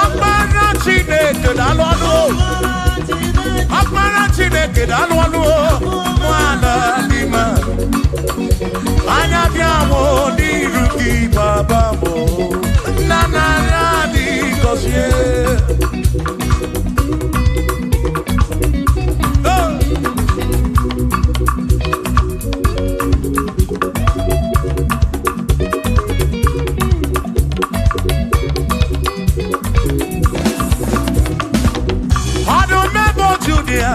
Ọkpara Chineke daalụ ọlụ. Ọkpara Chineke daalụ ọlụ. Nwana dị mma. Anya bịa mụ n'iru gị baba mụ. Nna nara dị gọzie. Oh! Ọdụm ebo Judia,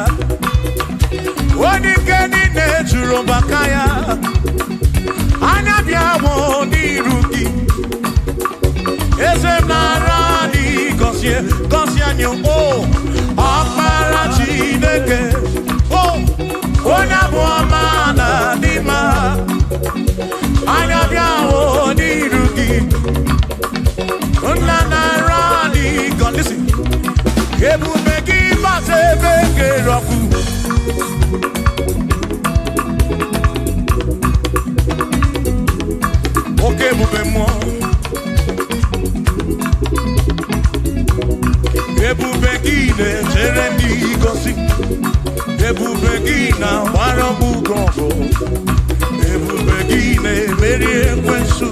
onye ike niile juru maka ya. Anya bịa mụ n'iru gị. Eze m nara dị gọzie, gọzie anyị o. Ọkpara Chineke, o, onye abụ ọma na dị mma. Anya bịa mụ n'iru gị. Nna nara dị gọzie. Listen. Ebube gị bata ebe kere ọkụ. Oke ebube mmụọ. Ebube gị na-echere ndị gosi. Ebube gị na-agbara m ugo ọgụ. Ebube gị na-emeri ekwensu.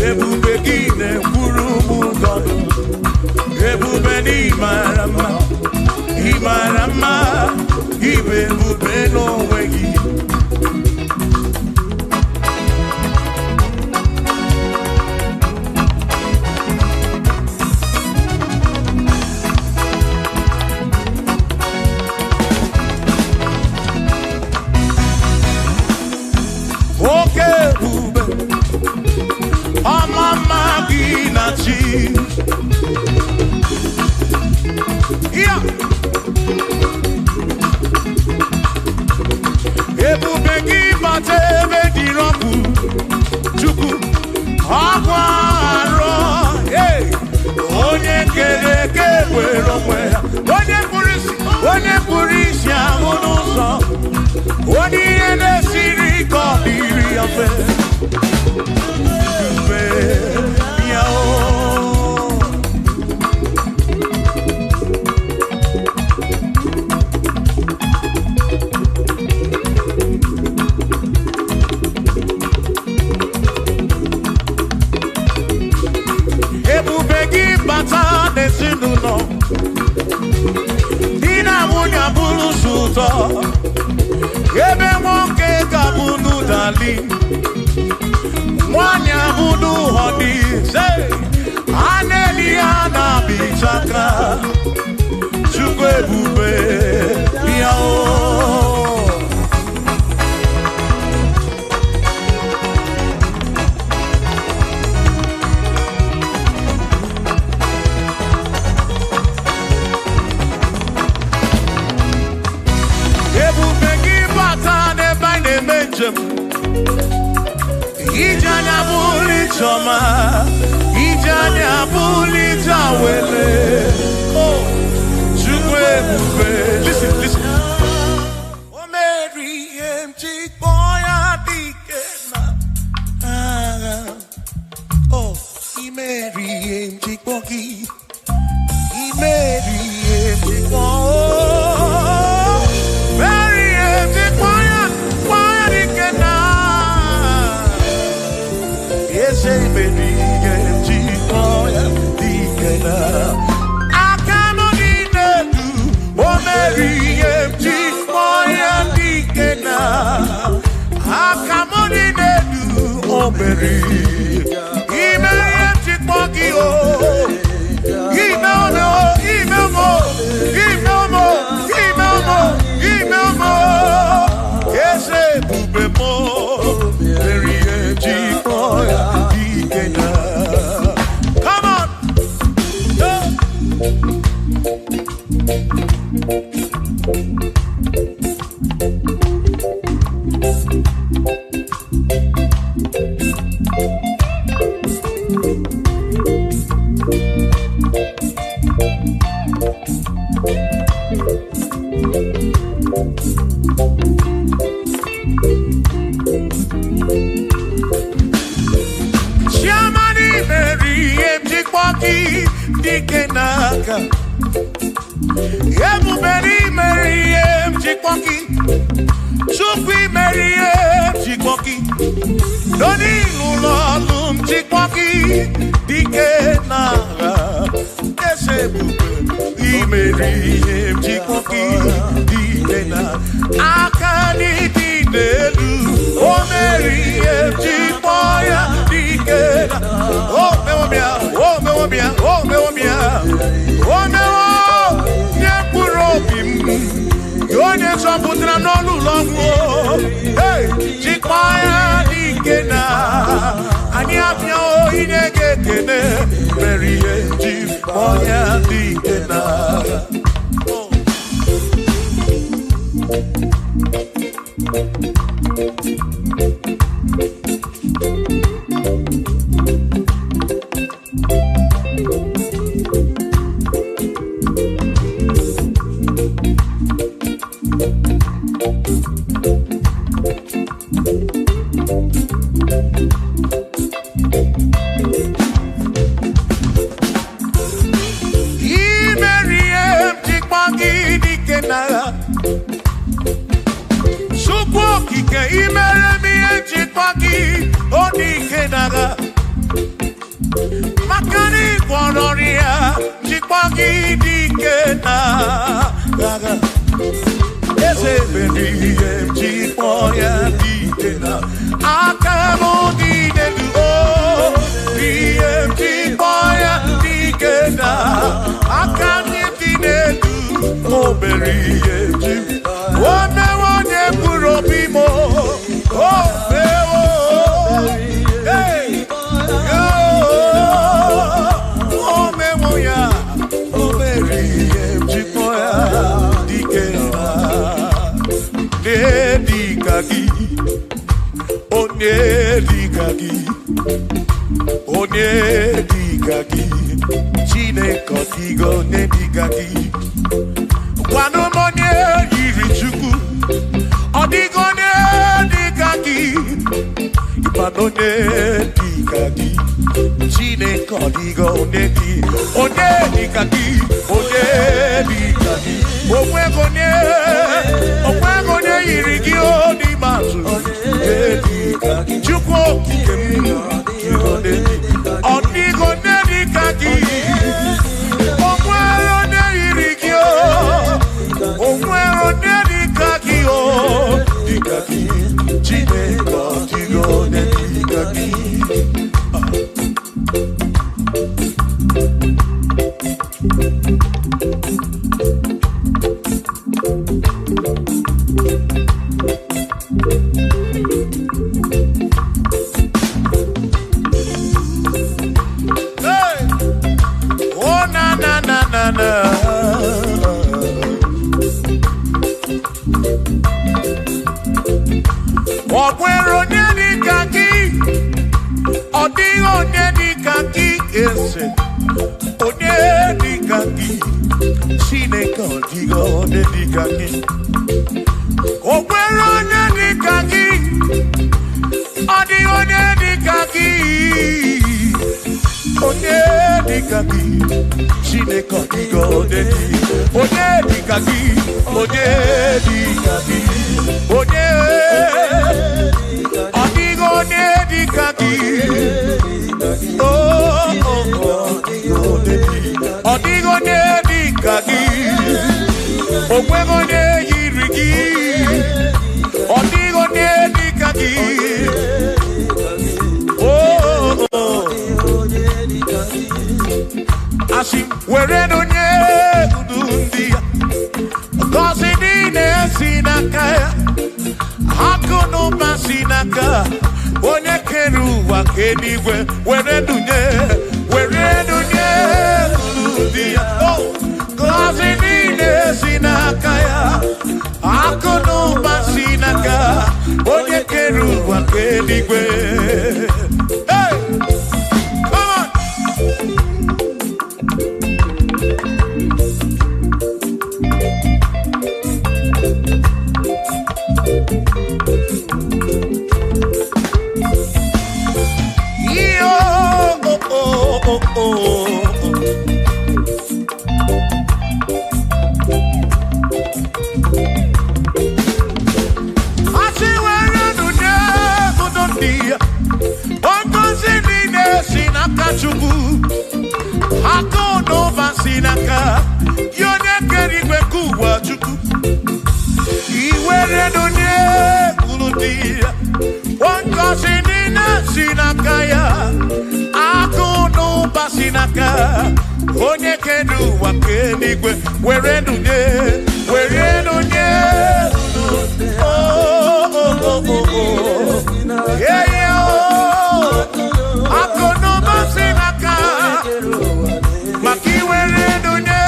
Ebube gị na-ekwuru m ụgọdụ. Ebube na ịmara mma, ịmara mma, ịbụ ebube n'onwe gị. Oke ebube, ọma mma gị na chi. Ya. Ebube gị bata ebe dịrị ọkụ, Chukwu, ọkwa arọ, hey! Onye kere eke were onwe ya, onye kpụrụ isi ahụ n'ụzọ, onye ihe na-esiri ka ọ dịrị ya mfe. Ebube ya o. Ebube gị bata n'ezinụlọ, di na nwunye abụrụ sọ ụtọ, ebe nwoke ga-abụ n'ụdali, nwanyị abụ n'ụhọdị, a na-eli ya na-abịchaka, Chukwu ebube bịa o. Ebube gị bata n'ebe anyị na-eme njem, ije anya bụrụ ijeọma, ije anya bụrụ ije awele. Oh, Chukwu ebube. Listen, listen. O mere ihe m ji kpọọ ya dike na agha. Oh, i mere ihe m ji kpọọ gị. I mere ihe m ji kpọọ. Mere ihe m ji kpọọ ya dike na Eze mere ihe m ji kpọọ ya dike na aka nọ n'elu, o mere ihe m ji kpọọ ya dike na aka m dị n'elu, o mere ime ihe m ji kpọọ gị o. Ime ọmọ, ime ọmọ, ime ọmọ, ime ọmọ, ime ọmọ. Eze ebube mọ, mere ihe m ji kpọọ ya dike na. Come on! Oh. Chiamani mere ihe m ji kpọọ gị dị dike n'aka. Ebube n'imere ihe m jikpọ gị. Chukwu imere ihe m jikpọ gị. Doni n'ụlọ ọlụ m jikpọ gị dike n'agha. Eze ebube imere ihe m jikpọ gị dike n'agha. Aka n'ịdị n'elu o mere ihe m jikpọ ya dike n'agha. O mewo m ya, o mewo m ya, o mewo m ya. O mewo nye mkpụrụ obi m. Onye zọpụtara n'ọnụ ụlọ ọgwụ. Hey, jikpọ ya dike na anyị abịa inye gị ekele mere ihe jikpọ ya dike na. Imere ihe m jikpọ gị dike n'agha. Chukwu okike imere m ihe njikpọ gị ọ dike n'agha. Maka na ị gwọrọ ọrịa njikpọ gị dike n'agha. Eze mere ihe m jikpọ ya dike n'agha. Aka m dị n'elu o ihe m jikpọ ya dike n'agha. Aka m dị n'elu o mere ihe m ji o mewo onye mkpụrụ obi m o mewo. Hey! Yo! O mewo ya o mere ihe m jikpọ ya dike n'agha. Onye dịka gị, onye dịka gị, onye dịka gị, Chineke ọ dịghị onye dịka gị. Gwanụ m onye yiri Chukwu, ọ dịghị onye dịka gị. Ịmanụ onye dịka gị, Chineke ọ dịghị onye dị, onye dịka gị, onye dịka gị. Onweghị onye, onweghị onye yiri gị o n'ime atụ. Onye dịka gị, Chukwu okike m, ọ dịghị onye dịka gị. O nwere onye yiri gị o, o nwere onye dịka gị o, dịka gị, Chineke ọ dịghị onye dịka gị. Hey! Oh na na na na na. Ọ nwere onye dịka gị, ọ dịghị onye dịka gị eze, onye dịka gị, Chineke ọ dịghị onye dịka gị. O nwere onye dịka gị, ọ dịghị onye dịka gị, onye dịka gị, Chineke ọ dịghị onye dị, onye dịka gị, onye dịka gị, onye ọ dịghị onye dịka gị. Oh, oh, oh, ọ dịghị onye dịka gị, o nweghị onye yiri gị, ọ dịghị onye dịka gị. Oh, oh, asị m were onye udu ndị ya, ngọzi niile si n'aka ya, akụ na ụba si n'aka onye kere ụwa ka eluigwe, were dunye, were dunye unu ndị ya. Oh, ngọzi niile si n'aka ya, akụ na ụba si n'aka onye kere ụwa ka eluigwe. Hey! Come on! Yo, oh, oh, oh, oh. Chukwu. Iwere nụ nye unu dị ya. Ngọzi niile si n'aka ya. Akụ na ụba si n'aka onye kere ụwa nke eluigwe. Were nụ nye, were nụ nye. Oh, oh, oh, oh, oh. Yeah, yeah, oh. Akụ na ụba si n'aka maka iwere nụ nye.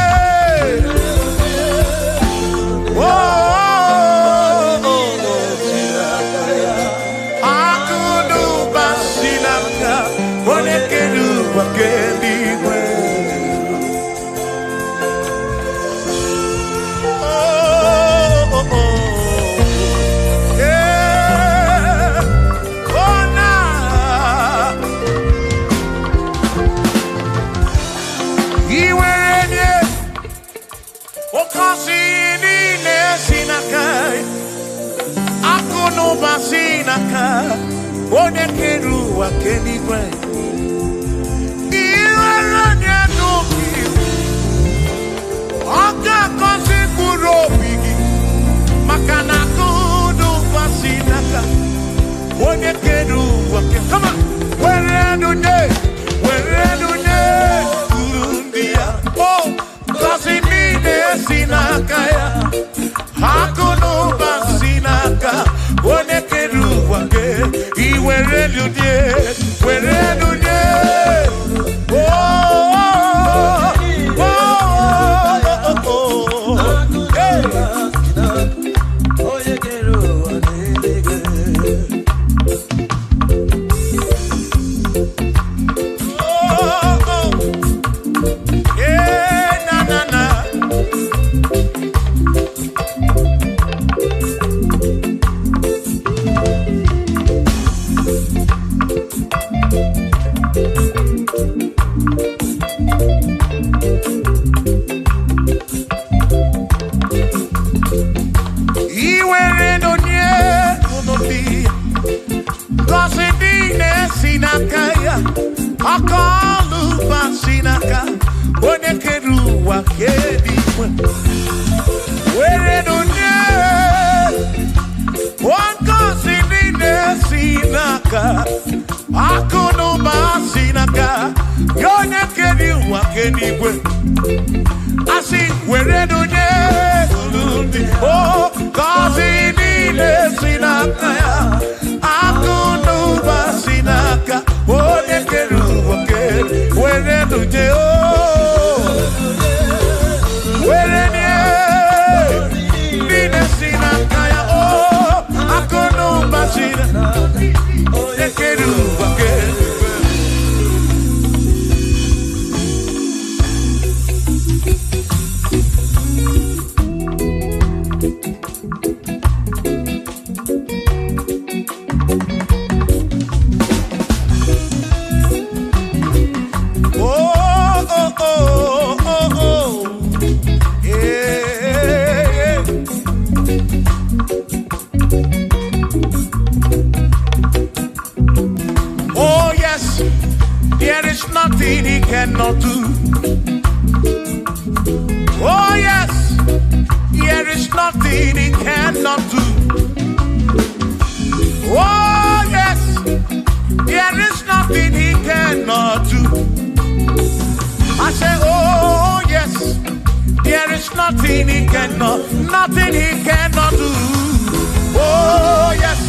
Oh, oh, oh, oh. Akụ na ụba si n'aka onye kere ụwa nke eluigwe. Oh, oh, oh. Yeah. Oh, nah. Iwere nye oke osi niile si n'aka ya. Akụ na ụba si n'aka onye kere ụwa nke eluigwe. Iwere nye n'obi, ọ ga-agọzi mkpụrụ obi gị maka na akụ na ụba si n'aka onye kere ụwa nke. Come on. Were nụ nye, were nụ nye uru ndị ya. Oh, ngọzi niile si n'aka ya. Akụ na ụba si n'aka onye kere ụwa nke. Iwere nụ nye, were nụ nye. Oh, oh, oh, oh, oh. Hey. Onye kere ụwa n'eluigwe. Oh, oh. Yeah, na, na, na. Iwere nụ nye unu dị ngọzi niile si n'aka ya. Aka ọlụ ụba si n'aka onye kere ụwa nke eluigwe. Were nụ nye ngọzi niile si n'aka akụ na ụba si n'aka ya onye kere ụwa nke eluigwe. Asị were nụ nye unu ndị o ngọzi niile si n'aka ya. Akụ na ụba si n'aka onye kere ụwa nke were nụ nye o were nye niile si n'aka ya o akụ na ụba si n'aka onye kere ụwa nke. Oh, oh, oh, oh, oh. Yeah. Oh, yes, there is nothing he cannot do. Oh, yes, there is nothing he cannot do. Oh, yes, there is nothing he cannot do. I say, oh, yes, there is nothing he cannot, nothing he cannot do. Oh, yes,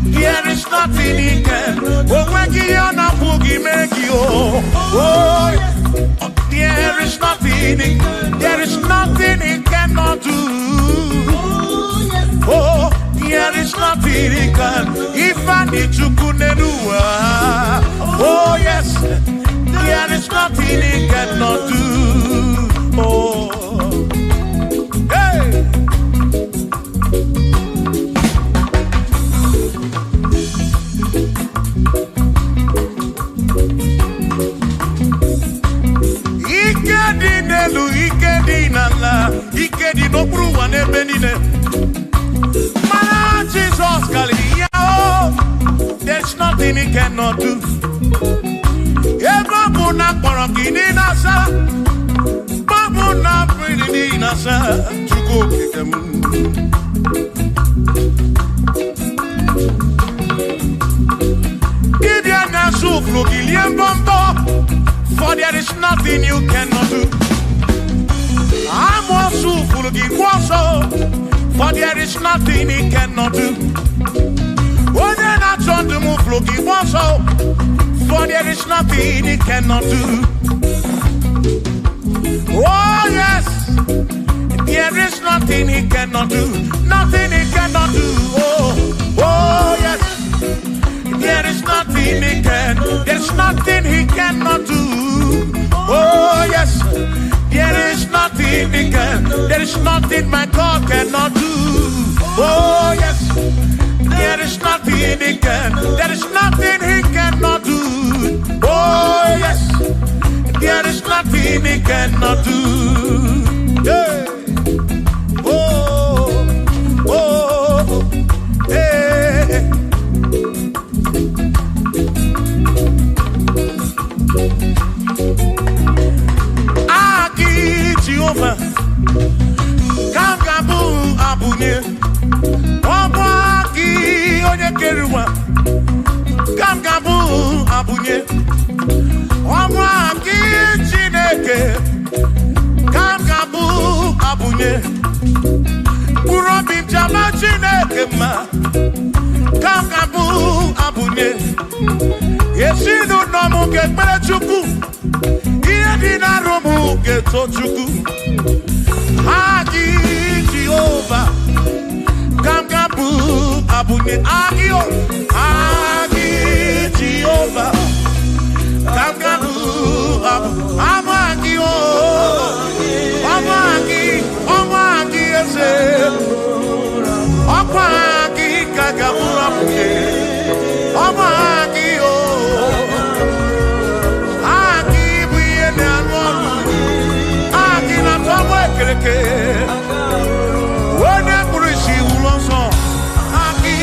there is nothing he can. Oh, when he on a boogie, make you. Oh, there is nothing, there is nothing he cannot do. Oh, there is nothing he can. If I need to kunenua. Oh, yes, there is nothing he cannot do. Oh, hey. Ike dị n'elu, ike dị n'ala, ike dị n'okpuru ụwa n'ebe niile. Mana Jizọs karịrị ya o. There's nothing he cannot do. Ebe ọ bụ na akpọrọ gị n'ịnasa, ọ bụ na mmiri n'ịnasa, Chukwu Chukwu okike m. Dibịa na-asụ ụfụrụ gị lie mbọmbọ, for there is nothing you cannot do. Amụọsụ ụfụrụ gị kwụ ọsọ, for there is nothing he cannot do. Onye na-achọ ndụ m ụfụrụ gị kwụ ọsọ, for there is nothing he cannot do. Oh yes, there is nothing he cannot do. Nothing he cannot do. Oh, oh yes, there is nothing he can. There's nothing he cannot do. Oh yes, there is nothing he can. There is nothing my God cannot do. Oh yes, there is nothing he can. There is nothing he cannot do. Oh yes, there is nothing he cannot do. Yeah. Oh, oh, hey. Aki Jehovah, ka m ga-abụ abụnye. Ọ bụ aki onye kere ụwa, ka m ga-abụ abụnye. Ọ bụ aki Chineke, ka m ga-abụ abụnye. Mkpụrụ obi m ji ama Chineke mma, ka m ga-abụ abụnye. Ezinụlọ m ga-ekpere Chukwu, ihe dị n'arụ m ga-eto Chukwu. Aki Jehova, ka m ga-abụ abụnye. Aki o, aki Jehova, ka m ga-abụ abụ. Abụ aki o, ọbụ aki, ọbụ aki eze. Ọkwa aki ka ga-abụ abụnye. Ọbụ aki o, aki bụ ihe na-arụ ọrụ. Aki na-atọ mụ ekereke. Onye kpụrụ isi wuru ọsọ. Aki,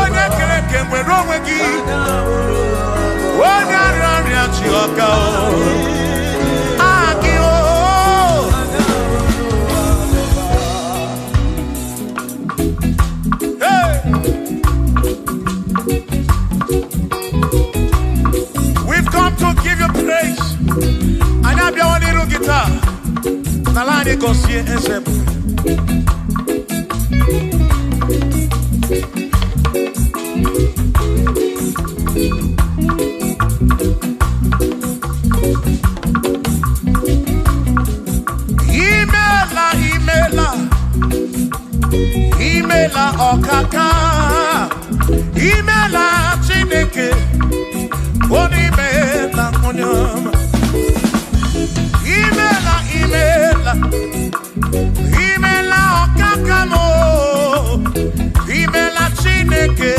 onye kere eke nwere onwe gị. Onye arịa ọrịa chi ọka o. Aki o. Hey! We've come to give you praise. Anyị abịawa n'iru gị taa. N'ala anyị gọzie eze bụ. Imela, imela, imela ọkaka. Imela Chineke, onye imela onye ọma. Imela, imela, imela ọkaka m o. Imela Chineke,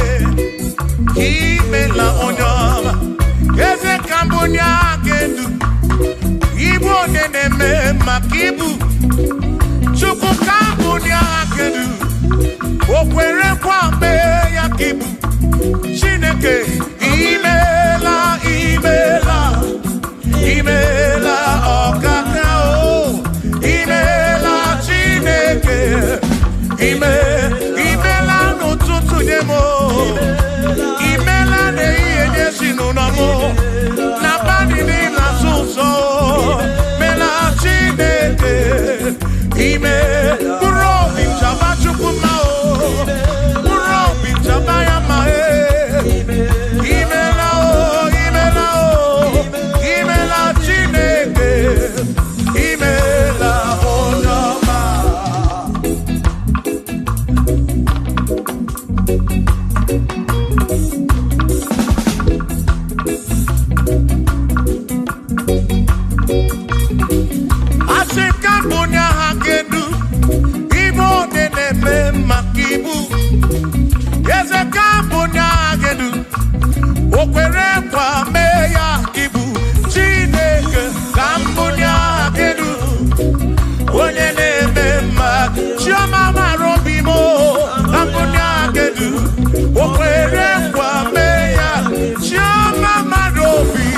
imela onye ọma. Eze ka mbụ onye aka edu, ibu onye na-eme maka ibu. Chukwu ka mbụ onye aka edu, o kwere nkwa mee ya ka ibu. Chineke, imela, imela, imela ọkaka o. Imela Chineke, ime, imela n'ụtụtụ nye m o. Imela n'ehihie nye ezinụlọ m o. N'abalị niile asụ ụzọ o. Mela Chineke, ime, mkpụrụ obi m chaba Chukwu mma o. Mkpụrụ obi m chaba ya mma e. Imela o, imela o, imela Chineke, imela onye ọma. Asị m ka m bụ onye agha kedu, ibu onye na-eme maka ibu. Eze ka m bụ onye agha kedu, o kwere nkwa mee ya ibu. Chineke ka m bụ onye agha kedu, onye na-eme mma. Chioma mara obi m o, ka m bụ onye agha kedu, o kwere nkwa mee ya. Chioma mara obi.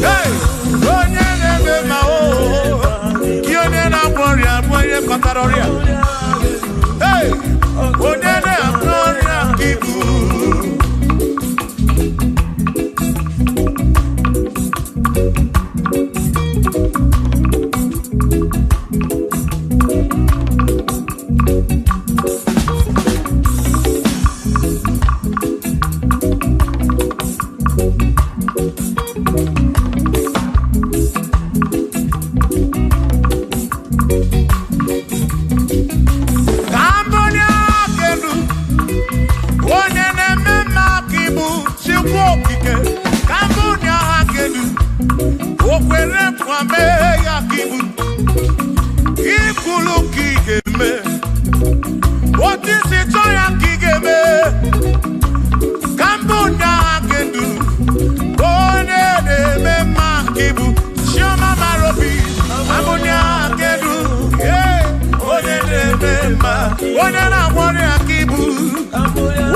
Hey! Onye na-eme mma o, gị onye na-agwọ ọrịa. na-agwọ ihe kpatara ọrịa. Hey! Onye na-agwọ ọrịa ka ibu. Ka mbụ onye aka elu, onye na-eme mma ka ibu Chukwu okike. Ka mbụ onye aka elu, o kwere nkwa mee ya ka ibu. Ikwulu ka ị ga-eme, otu isi chọọ ya ka ị ga-eme. Ka mbụ onye aka elu, onye na-eme mma ka ibu. Chioma mara obi, ka mbụ onye aka elu, yeah. Onye na-eme mma, onye na-agwọ ọrịa ka ibu,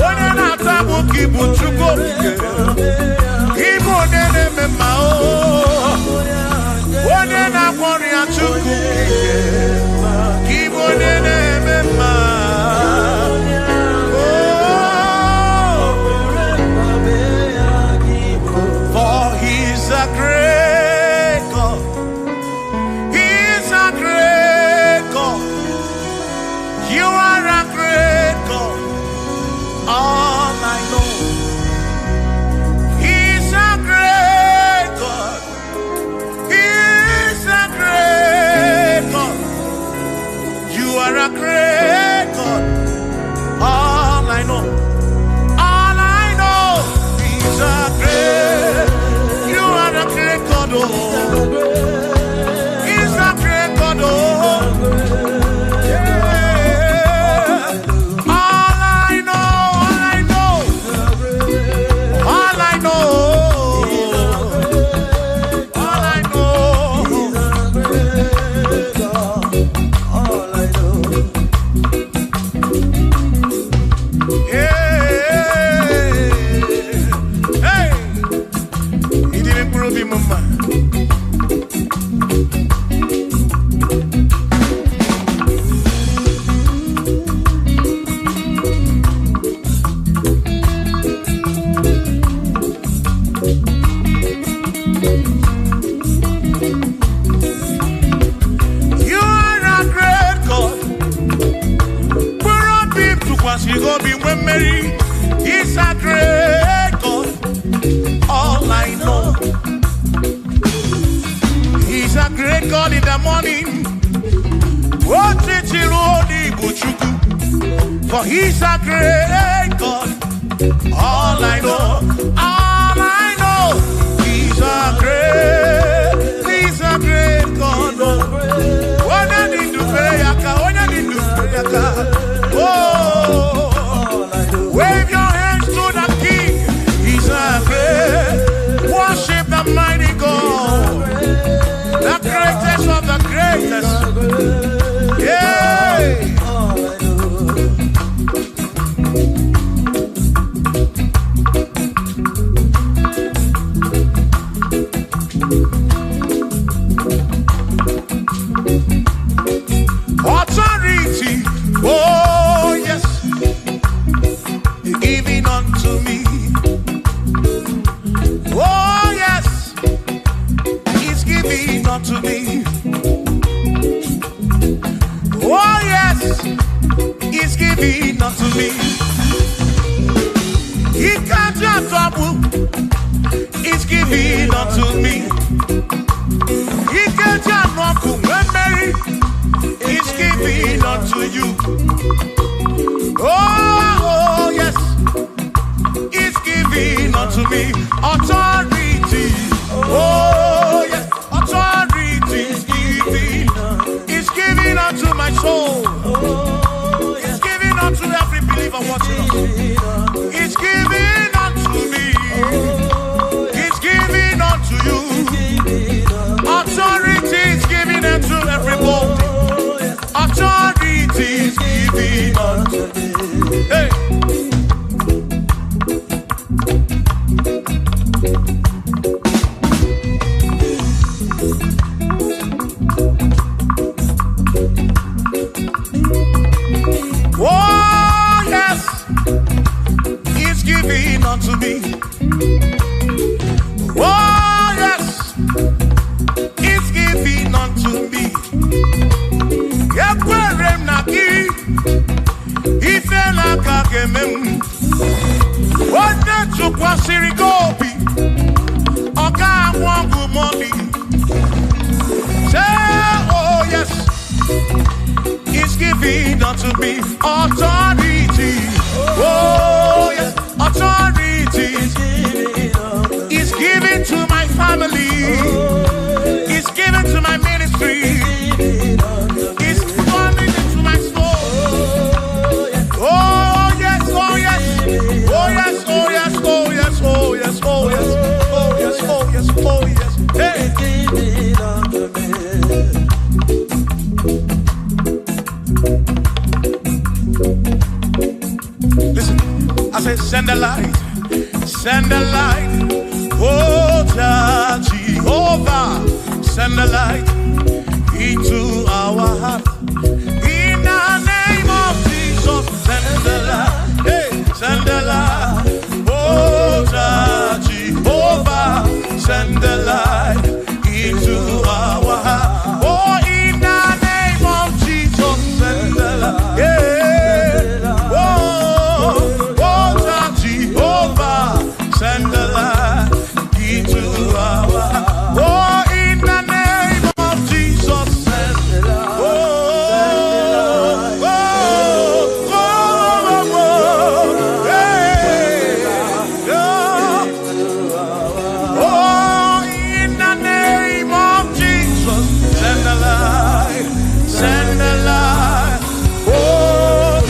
onye na-ata agbụ ka ibu Chukwu okike. Ịbụ onye na-eme mma o, onye na-agwọ ọrịa Chukwu okike. Ka ịbụ onye na-eme mma. Oh, for he's a great God. He's a great God. You are a great God. All I know. He's a great God. He's a great God. You are a great God. All I know. All I know. He's a great. You are a great God. Oh. He's a great God. Oh. Yeah. All I know. All I know. All I know. All I know. All I know. Yeah. Hey. He didn't prove him, mama. You are a great God. Mkpụrụ obi m tụkwasịrị gị obi nwee mmeri. He's a great God. All I know. He's a great God in the morning. Otiti ruo n'Igbo Chukwu. For he's a great God. All I know, all I know, he's a great God. Onye dị ndụ fere ya aka, onye dị ndụ fere ya aka. Oh, wave your hands to the King. He's a great, worship the mighty God, the greatest of the greatest. Yeah. All I know. Authority, oh yes, giving unto me. Oh yes, he's giving unto me. Oh yes, he's giving unto me. He can't trouble, he's giving unto me. He can't when Mary is giving unto you. Oh, yes, he's giving unto me authority. Oh, yes, authority is giving. He's giving unto my soul. He's giving unto every believer watching us. He's giving unto me. He's giving unto you. Authority is given unto everybody. Authority is given unto me. Hey. Ekwere m na gị, ife na-aka ga-eme m. Onye tụkwasịrị gị obi, ọ ga-anwụ ọgwụ mọni. Say, oh yes, he's giving unto me authority. Oh yes, authority. He's giving to my family. He's giving to my ministry. He's coming into my soul. Oh yes, oh yes, oh yes, oh yes, oh yes, oh yes, oh yes, oh yes, oh yes, oh yes. Hey. Listen, I said, send the light, send the light. Oh, Jehovah, send the light into our heart. In the name of Jesus, send the light. Hey, send the light. Oh, Jehovah, send the light into our heart. Oh, in the name of Jesus, send the light. Yeah. Oh, oh, Jehovah, send the light into our heart. Oh, in the name of Jesus, send the light. Oh, oh, oh, oh, oh, hey, oh. Oh, in the name of Jesus, send the light, send the light. Oh,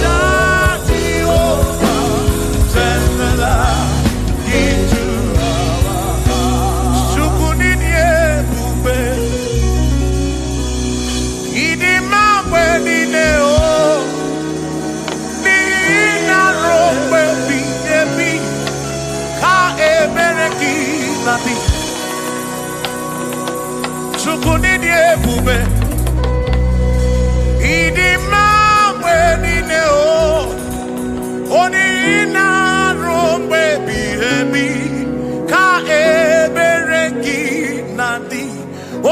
Jehovah, send the light into our heart. Chukwu nini ebube, ịdị mma mgbe niile o, n'ihi na ruo mgbe ebighị ebi, ka ebere gị na-adị. Chukwu nini ebube, ịdị mma mgbe niile o, onye na-arụ mgbe ebighị ebi, ka ebere gị na-adị.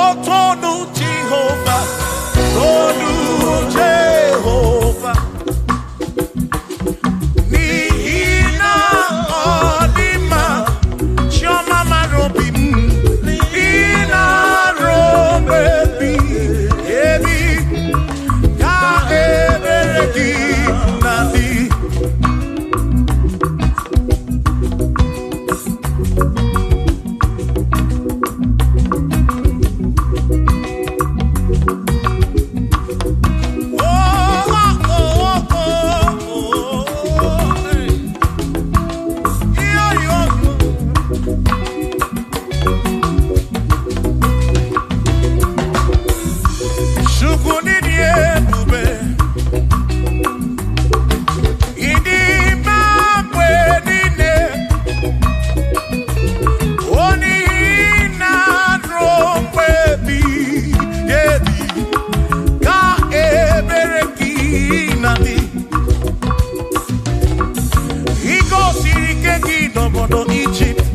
Otonu Jehova, tonu Jehova, n'ihi na ọ dị mma, chiọma mara obi m, n'ihi na arụ mgbe ebighị ebi, ka ebere gị na-adị. Oh, oh, oh, oh, oh, hey. Yo, yo, yo. Chukwu nini ebube, ịdị mma mgbe niile, onye na-arụ mgbe ebighị ebi, ka ebere gị na-adị. I gosiri ike gị n'obodo Ijipt,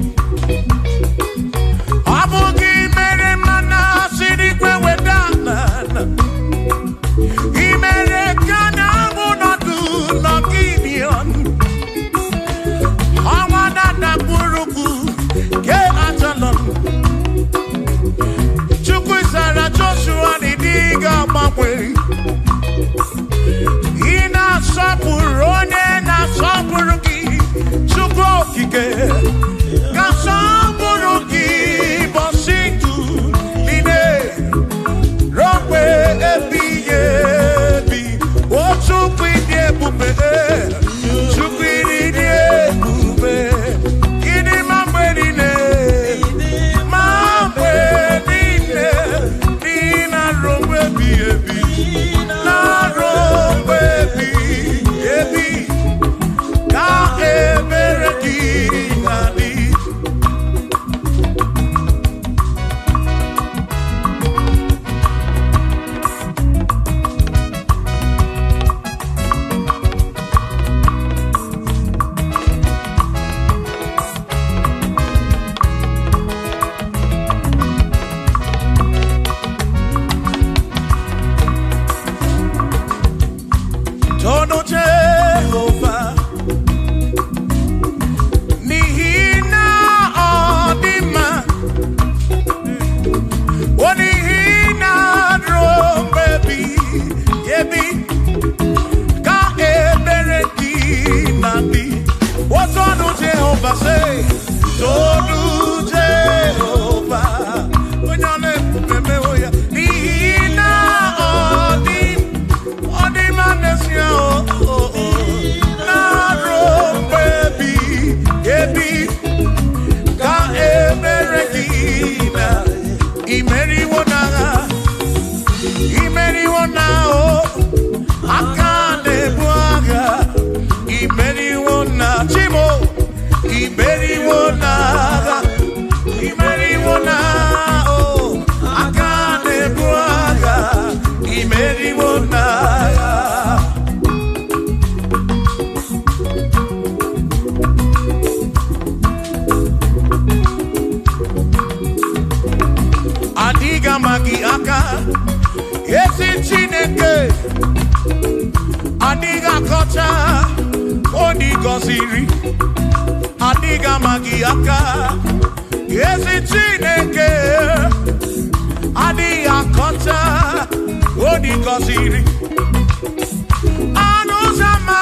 ọ bụ gị mere mmanụ siri igwe weda n'ala. I mere ka na-amụ nọdụ n'Gibion, ọnwa na-adakpụrụkwu ke Ajalon. Chukwu zara Joshua na ịdị ga-agbanwe. Ị na-asọpụrụ onye na-asọpụrụ gị, Chukwu okike ga-asọpụrụ gị bọsị ndụ niile ruo mgbe ebighị ebi. Jehovah, say, Tonu Jehovah. Onye ọ na-ebube ya, n'ihi na ọ dị, ọ dị mma n'ezie, o, o, na-arụ mgbe ebighị ebi ka emere gị na imeriwo n'agha, imeriwo na o aka na-ebu agha, imeriwo na chimo, imeriwo n'agha, imeriwo na o aka na-ebu agha, imeriwo n'agha. Adịghị ama gị aka, ezi Chineke, adịghị akọcha onye gọziri, adịghị ama gị aka, ezi Chineke, adịghị akọcha onye gọziri. Anụ ụzọ ama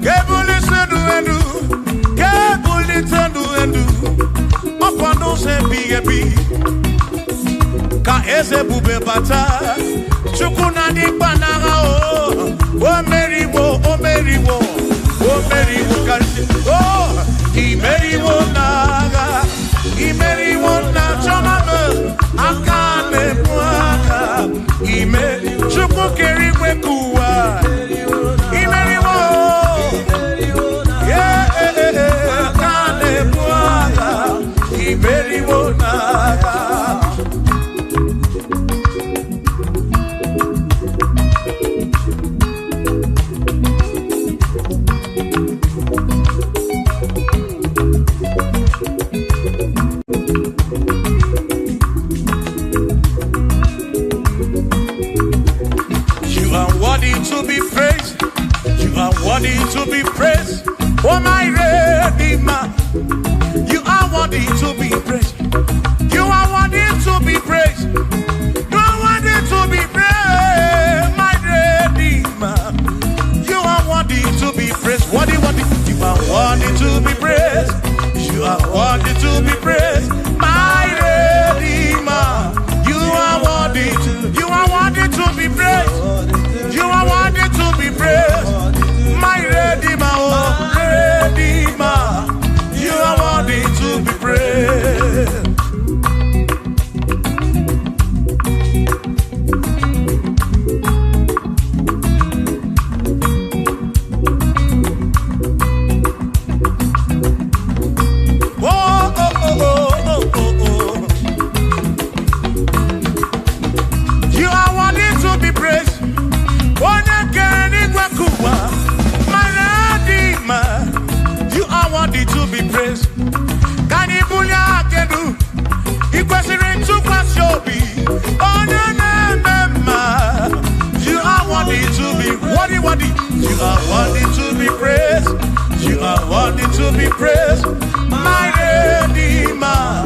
ga-ebulite ndụ elu, ga-ebulite ndụ elu, ọkwa n'ụzọ ebighị ebi ka eze bube bata. Chukwu na ndị mkpa n'agha, o o meriwo, o meriwo, o meriwo karịsịa, o imeriwo n'agha, imeriwo na chọma m aka na-ebu aka, ime Chukwu kere igwe ka ụwa, imeriwo, yeah, aka na-ebu agha, imeriwo n'agha. You are worthy to be praised. You are worthy to be praised. Oh, my Redeemer. You are worthy to be praised. You are worthy to be praised. You are worthy to be praised, my Redeemer. You are worthy to be praised. Worthy, worthy. You are worthy to be praised. You are worthy to be praised, my Redeemer. You are worthy to. You are worthy to be praised. You are worthy to be praised, my Redeemer, oh Redeemer. You are worthy to be praised. Oh, oh, oh, oh, oh, oh, oh. You are worthy to be praised. Onye kere n'igwe ka ụwa, my Redeemer. You are worthy to be praised. Ka anyị bulie aka elu, ị kwesịrị ntụkwasị obi, onye na-eme mma. You are worthy to be worthy, worthy. You are worthy to be praised. You are worthy to be praised, my Redeemer.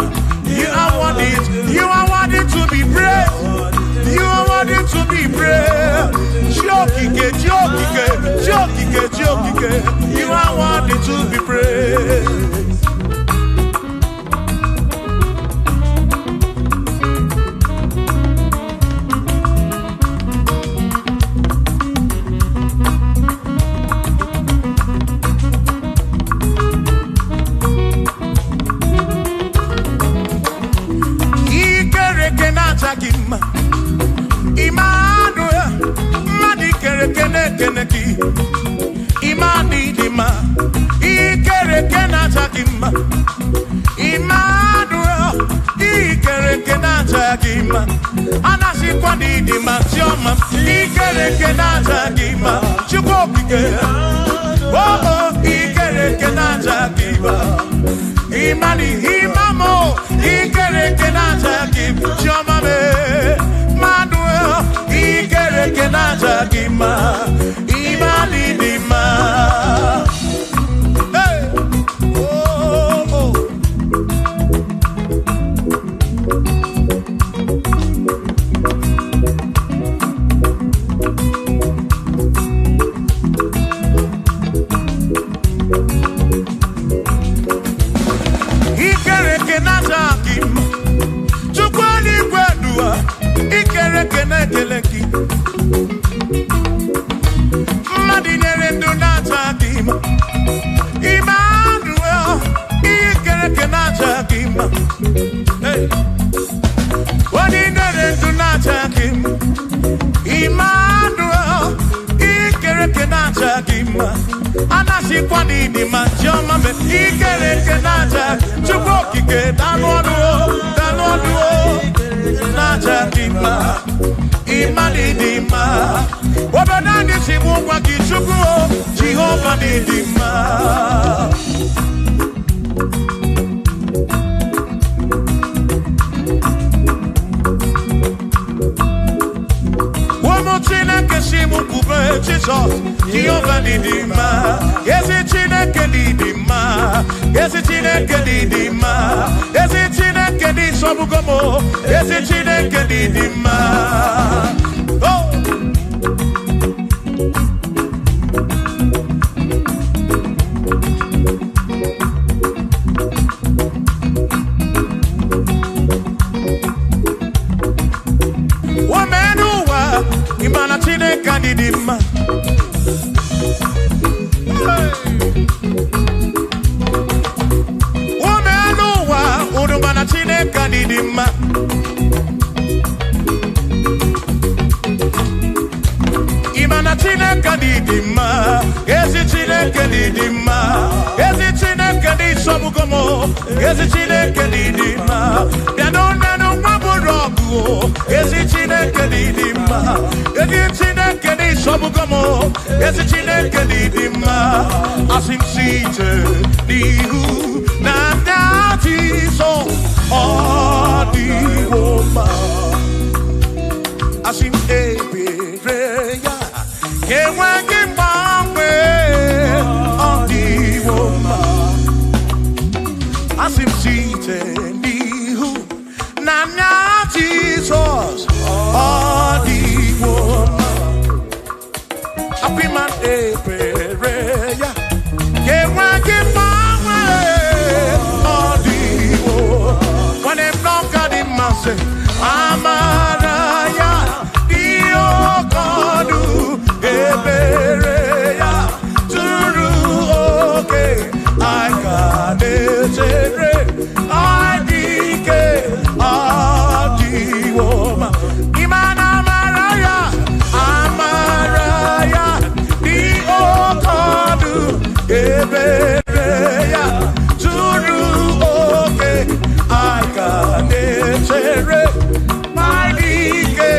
You are worthy. You are worthy to be praised. You are worthy to be praised. Chiokike, Chiokike, Chiokike, Chiokike. You are worthy to be praised. Ikereke na-acha gị mma. Emmanuel, mmadụ ikereke na-ekene gị. Imani dị mma. Ikereke na-acha gị mma. Emmanuel, ikereke na-acha gị mma. Anasịkwa na ịdị mma, Chiọma. Ikereke na-acha gị mma. Chukwu okike. Oh, oh, ikereke na-acha gị mma. Imani, imamo, ikereke na-acha gị mma. Chiọma me, Emmanuel, ikereke na-acha gị mma. Imani dị mma. Hey! Oh, oh. na-aja gị mma, anasịkwa n'ịdị mma, chiọma me ikere eke na-aja, Chukwu okike danụ ọnụ o, danụ ọnụ o, na-aja gị mma, ịma n'ịdị mma. Obodo anyị si bụ ngwa gị Chukwu o, Jehova n'ịdị mma. Chineke si m kwube Jizọs, Jehova dị mma, ezi Chineke dị mma, ezi Chineke dị mma, ezi Chineke dị sọgbugo m, ezi Chineke dị mma. Oh! Imana Chineke dị mma. Ume n'ụwa, unu mana Chineke dị mma. Imana Chineke dị mma, ezi Chineke dị mma, ezi Chineke dị sọgbugo m, ezi Chineke dị mma. Bịa n'ụlọ nwa bụrụ ọgụ, ezi Chineke dị mma, ezi Chineke dị sọgbugo m, ezi Chineke dị mma. Asị m site n'ihu na ndị Jizọs ọ dịwo mma. Asị m ebere ya enweghị mgbanwe, ọ dịwo mma. Asị m site n'ihu na ndị Jizọs ọ dịwo mma. Apịma ebere ya enweghị mgbanwe, ọ dịwo. Nwanne m n'ọka dị mma sị, amara ya dị oke ọnụ, ebere ya zuru oke, anyị ka na-echere, anyị dị ike, ọ dịwo mma. Ịma na amara ya, amara ya dị oke ọnụ, ebere ya zuru oke, anyị ka na-echere, anyị dị ike,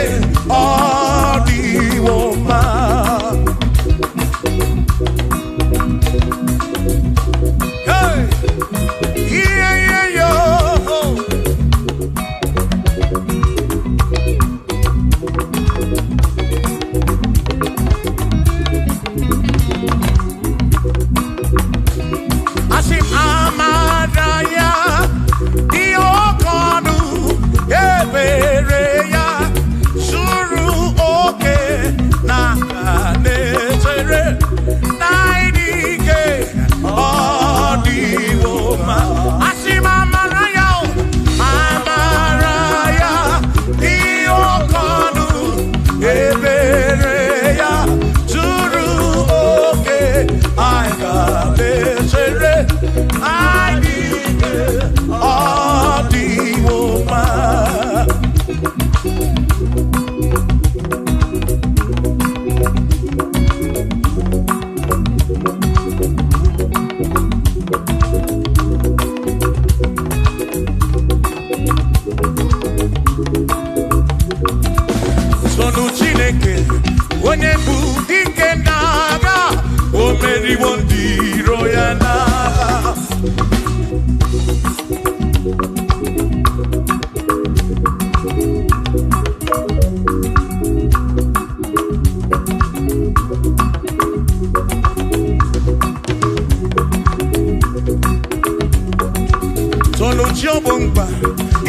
ọ dịwo mma. Hey! Yeah, yeah, yo. Asị m amara ya dị oke ọnụ, ebere ya zuru oke, na na-echere, na ịdị ike, ọ dịwo mma. Asị m amara ya, amara ya dị oke ọnụ, ebere ya zuru oke, anyị ga na-echere, anyị dị ike, ọ dịwo mma. Sonu Chineke, onye bụ dike n'agha, o meriwo ndị iro ya n'agha. Sonu chi ọ bụ mkpa,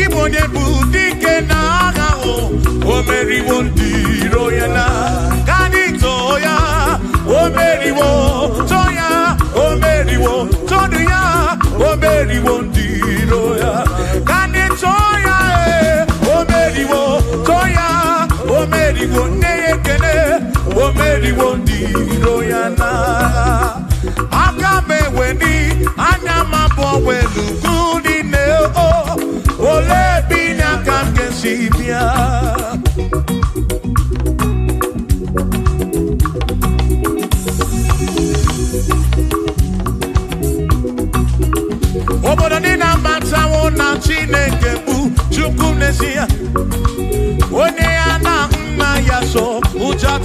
ịbụ onye bụ dike n'agha, o meriwo ndị iro ya n'agha. Ka anyị too ya, o meriwo, too ya, o meriwo, tonu ya, o meriwo ndị iro ya. Ka anyị too ya, o meriwo, too ya, o meriwo, nne ya ekele, o meriwo ndị iro ya n'agha. Aka m eweni, anya m abụọ welu ugwu niile, o olee ebe inye aka m ga-esi bịa?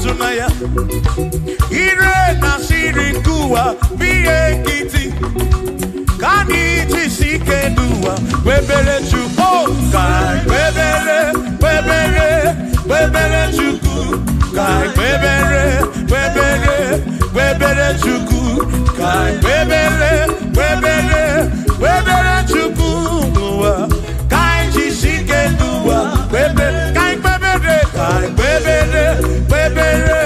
atụna ya. Ire na siri nke ụwa bụ ihe nkịtị. Ka anyị jisi ike n'ụwa kwebere Chukwu. Ka anyị kwebere, kwebere, kwebere Chukwu. Ka anyị kwebere, kwebere, kwebere Chukwu. Ka anyị kwebere, kwebere, kwebere Chukwu n'ụwa. Ka anyị jisi ike n'ụwa kwebere. Ka anyị kwebere, ka anyị kwebere, kwebere,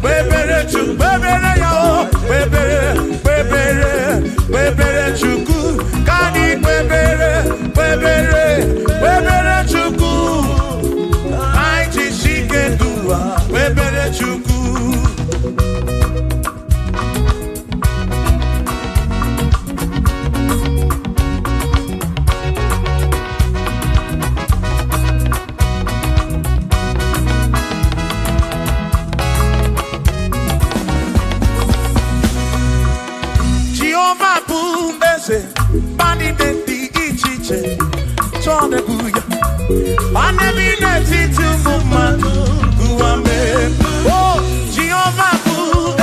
kwebere Chukwu. Kwebere ya o, kwebere, kwebere, kwebere Chukwu. Ka anyị kwebere, kwebere, kwebere Chukwu. Ka anyị jisi ike n'ụwa kwebere Chukwu. Jehova bụ eze, mba niile dị iche iche chọọ na-ebu ya. Ọ na-ebi n'etiti ụmụ mmadụ ụwa mee. O Jehova bụ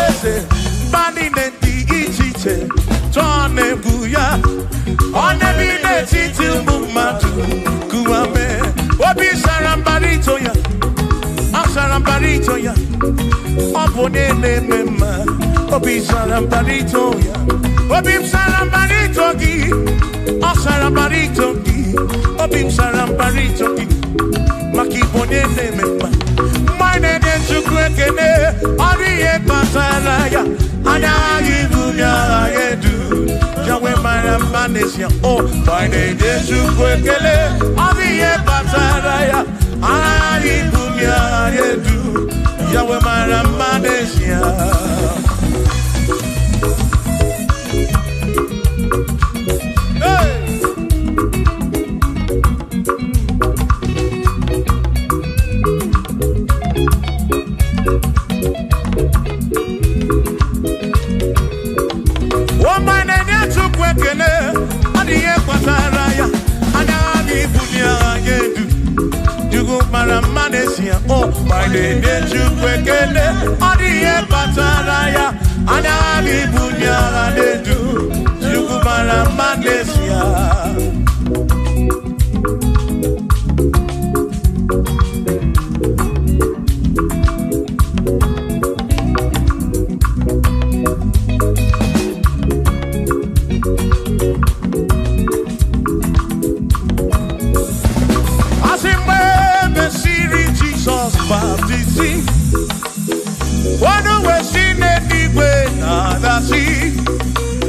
eze, mba niile dị iche iche chọọ na-ebu ya. Ọ na-ebi n'etiti ụmụ mmadụ ụwa mee. Obi sara mbara ito ya, ọ sara mbara ito ya. Ọ bụ onye na-eme mma, obi sara mbara ito ya. Obi m sara mbara ito gị, ọ sara mbara ito gị. Obi m sara mbara ito gị, maka ịbụ onye na-eme mma. Mgbe anyị na-enye Chukwu ekele, ọ dị ihe kpatara ya. Anya aghaghị ibu ya aghaghị edu. Yahweh mara mma n'ezie. O, mgbe anyị na-enye Chukwu ekele, ọ dị ihe kpatara ya. Aghaghị ibu ya aghaghị edu. Yahweh mara mma n'ezie. Hey! Ọma na-enye Chukwu ekele, ọ dị ihe kpatara ya. Anya aghaghị ibuli agha edu. Chukwu mara mma n'ezie. O, ma na-enye Chukwu ekele, ọ dị ihe kpatara ya. Anya aghaghị ibuli agha edu. Chukwu mara mma n'ezie. Asị mgbe e mesịrị Jizọs baptizim, ọnụ wee si n'eluigwe na-adasị,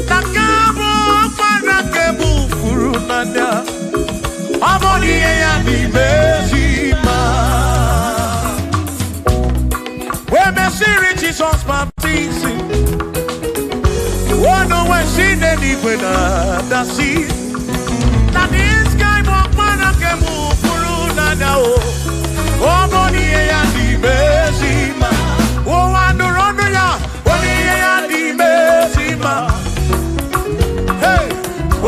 na nke a bụ ọkpara nke bụ furu n'anya, ọ bụ na ihe ya n'ime ezi mma. Wee mesịrị Jizọs baptizim, ọnụ wee si n'eluigwe na-adasị, na this guy bụ ọkpara nke bụ furu n'anya o. Ọ bụ na ihe ya n'ime ezi mma. Ụwa nụrụ ọnụ ya, ọ bụ ihe ya n'ime ezi mma. Hey!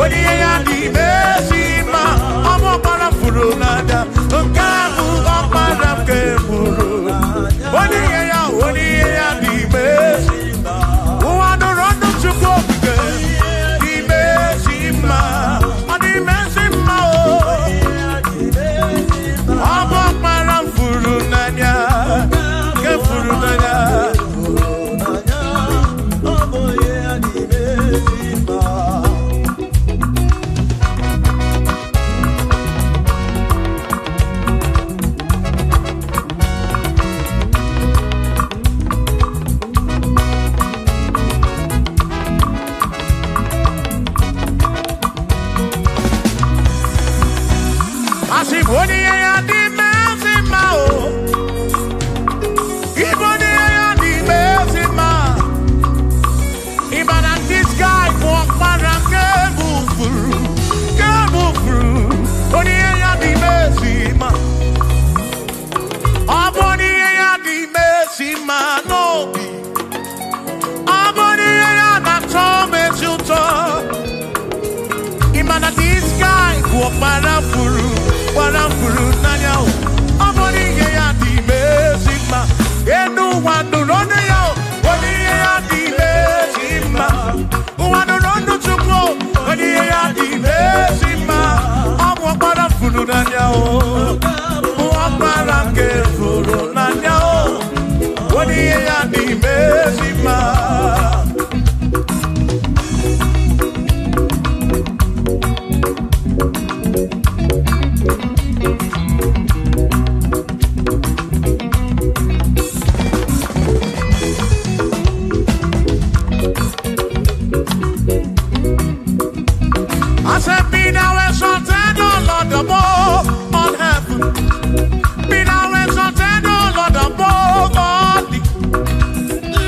Onye ihe ya n'ime ezi mma. Ọ bụ ọkpara furu n'anya. Nke a bụ ọkpara nke furu. Onye ihe ya, onye ihe ya n'ime ezi mma. Ụwa nụrụ ọnụ Chukwu okike. N'ime ezi mma. Ọ n'ime ezi mma o. Ọ bụ ọkpara m furu n'anya. Nke furu n'anya. Asị m onye ihe ya dị ezi mma o. Ịbụ onye ihe ya dị ezi mma. Ị ma na this guy bụ ọkpara nke bụ furu, nke bụ furu. Onye ihe ya dị ezi mma. Ọ bụ onye ihe ya dị ezi mma n'obi. Ọ bụ onye ihe ya na-atọ m ezi ụtọ. Ị ma na this guy bụ ọkpara furu, gbara furu n'anya o. Ọ bụ n'ihe ya dị ime ezi mma. Enu Ụwa nụrụ ọnụ ya, onye ihe ya dị ezi mma. Ụwa nụrụ ọnụ Chukwu, onye ihe ya dị ezi mma. Ọ bụ ọkpara furu n'anya o, bụ ọkpara nke furu n'anya o, onye ihe ya dị ezi mma. I said, be thou exalted, O Lord, above all heaven. Be thou exalted, O Lord, above all the.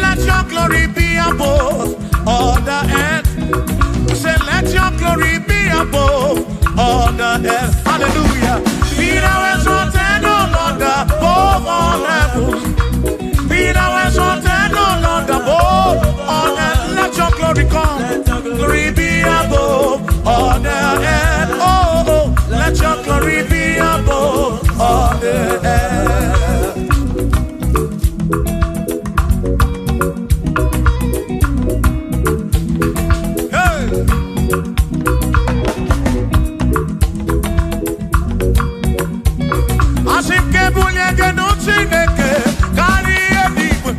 Let your glory be above all the earth. Say, let your glory be above all the earth. Hallelujah. Be thou exalted, O Lord, above all heavens. Be thou exalted, O Lord, above all earth. Let your glory come. Glory be above all the earth. Oh, oh, let your glory be above all the earth. Hey! Asị m ka ebulie gị nụ Chineke karịa eluigwe.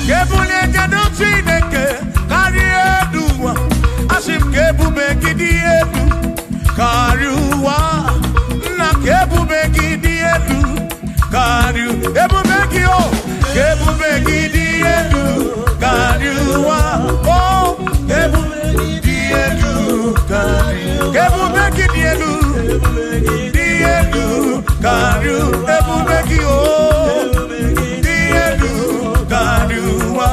Ka ebulie gị nụ Chineke karịa elu ụwa. Asị m ka ebube gị dị elu karịa ụwa. Nna, ka ebube gị dị elu karịa ebube gị o. Ka ebube gị dị elu karịa ụwa. O, ka ebube gị dị elu karịa. Ka ebube gị dị elu. Dị elu karịa ebube gị o, dị elu karịa ụwa.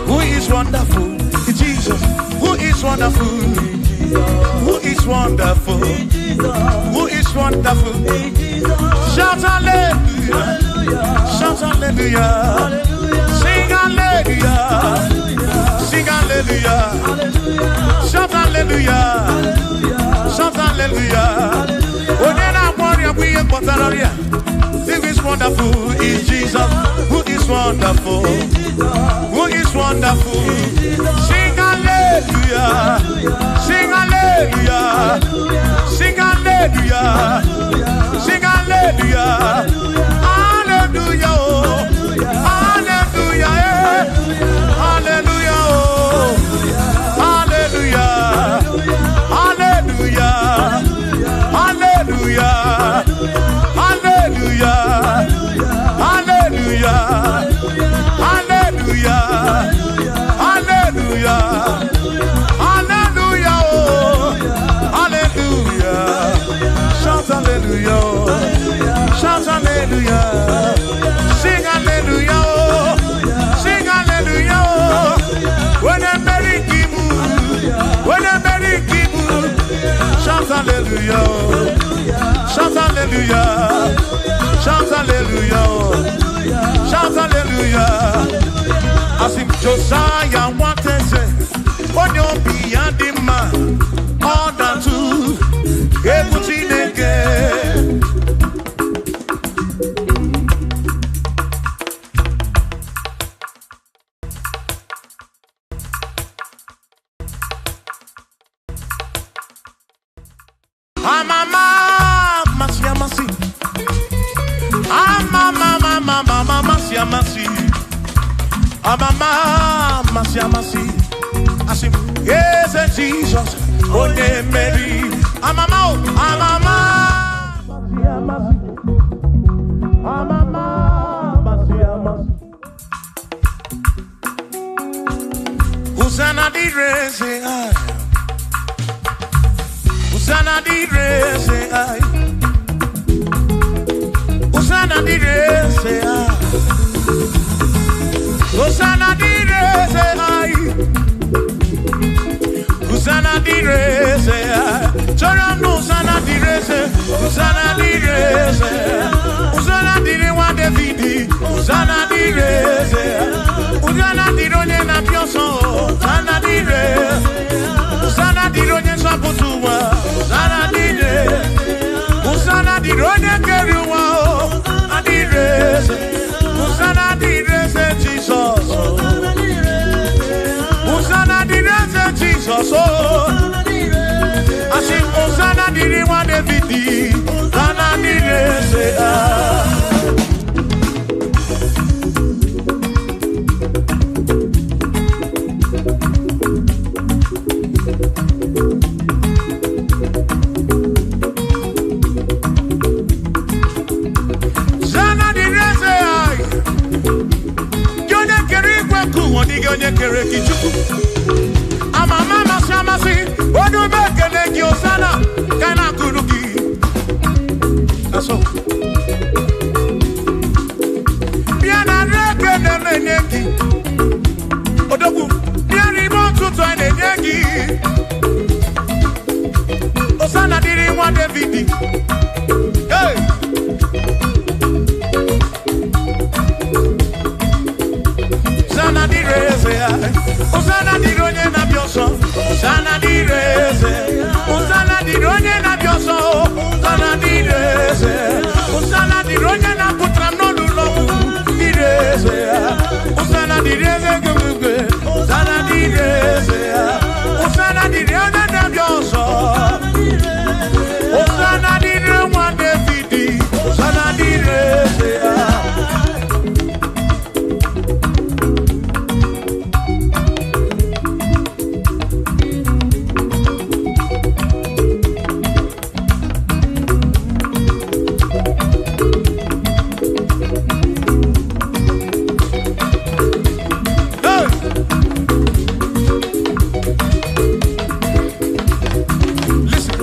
Who is wonderful? Jesus. Who is wonderful? Who is wonderful? Who is wonderful? Shout hallelujah. Shout hallelujah. Sing hallelujah. Sing hallelujah. Shout hallelujah. Shout hallelujah. Onye na-agwọ ọrịa bụ ihe kpọtara ọrịa. Who is wonderful is Jesus. Who is wonderful? Who is wonderful? Sing hallelujah. Sing hallelujah. Sing hallelujah. Sing hallelujah. Hallelujah. Oh. Hallelujah. Eh. Hallelujah. Oh. Hallelujah. Hallelujah. Hallelujah. Hallelujah. Hallelujah. Hallelujah. Hallelujah. Hallelujah. Oh. Hallelujah. Shout hallelujah. Shout hallelujah. Sing hallelujah. Oh. Sing hallelujah. Oh. When I'm married, when I'm married, shout hallelujah. Shout hallelujah. Shout hallelujah. Shout hallelujah. Asị m Josiah nwateze, onye obi ya dị mma, ọ na-atụ egwu Chineke. Amama amasị amasị. Amama amama amasị amasị. Amama amasị amasị. Asị m eze Jizọs onye mmeri. Amama o, amama amasị amasị. Amama amasị amasị. Hosanna dịrị eze anyị. Hosanna dịrị eze anyị. Hosanna dịrị eze anyị. Hosanna dịrị eze anyị. Hosanna dịrị eze. Chọrọ m na Hosanna dịrị eze. Hosanna dịrị eze. Hosanna dịrị nwa David. Hosanna dịrị eze. Hosanna dịrị onye na-abịa ọsọ. Hosanna dịrị. Hosanna dịrị onye nzọpụta ụwa. Hosanna dịrị. Hosanna dịrị onye kere ụwa. Hosanna dịrị eze. Hosanna dịrị eze Jizọs. Hosanna dịrị eze Jizọs. Asị Hosanna dịrị nwa David. Hosanna dịrị eze. Hosanna dịrị eze. Gị onye kere igwe nke ụwa, dịghị onye kere gị Chukwu. Amama amasị amasị, onye ume ekele gị Hosanna, ka a na-akụrụ gị. Asọ. Bịa na nri ekele na-enye gị. Odogwu, bịa n'ime ụtụtụ a na-enye gị. Hosanna dịrị nwa David. Hey! Hosanna dịrị eze ya. Hosanna dịrị onye na-abịa ọsọ. Hosanna dịrị eze. Hosanna dịrị onye na-abịa ọsọ. Hosanna dịrị eze. Hosanna dịrị onye na-apụtara m n'olulu ọgwụ. Dịrị eze ya. Hosanna dịrị eze gị. Hosanna dịrị eze ya. Hosanna dịrị onye na-abịa ọsọ. Hosanna dịrị nwa David. Hosanna dịrị eze ya. Hey! Listen.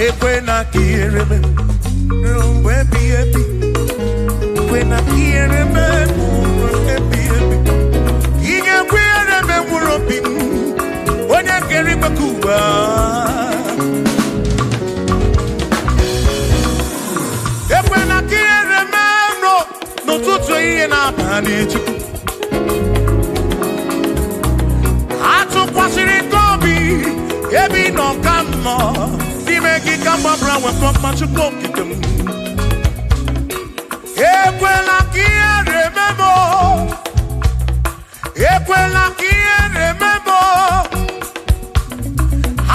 Ekwena ka ihere mee ruo mgbe ebighị ebi. Ekwena ka ihere mee ruo mgbe ebighị ebi. Ị ga-ekwe ihere mee mkpụrụ obi m, onye kere igwe ka ụwa. Ekwena ka ihere mee n'ụtụtụ ehihie na abalị Chukwu. Atụkwasịrị gị obi ebe ị nọ ka m nọ n'ime gị ka m gbabara nwekọ mma Chukwu okike m. Ekwela ka ihere mee m o. Ekwela ka ihere mee m o.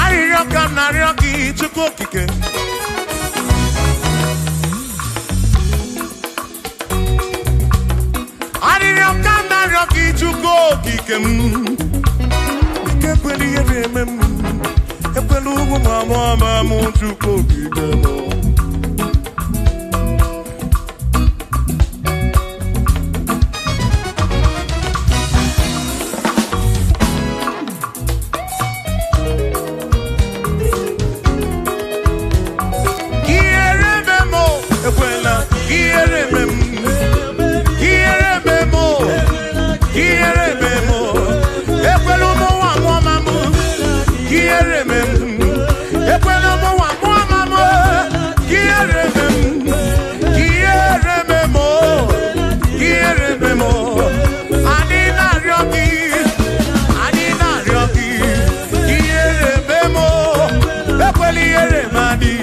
Arịrịọ ka m na-arịọ gị Chukwu okike. Arịrịọ ka m na-arịọ gị Chukwu okike m. Ike ekwela ihere eme m. Ekwela ugwu ma mụọ ma mụ Chukwu okike m. Ihere eme m o, ekwela ihere eme m. Ihere eme m o, ihere eme m o. Ekwela ụmụ nwa mụọ ma mụ. Ihere eme m. Ekwela ụmụ nwa mụọ ma mụ. Ihere eme m. Ihere eme m o. Ihere eme m o. Anyị na-arịọ gị. Anyị na-arịọ gị. Ihere eme m o. Ekwela ihere eme anyị.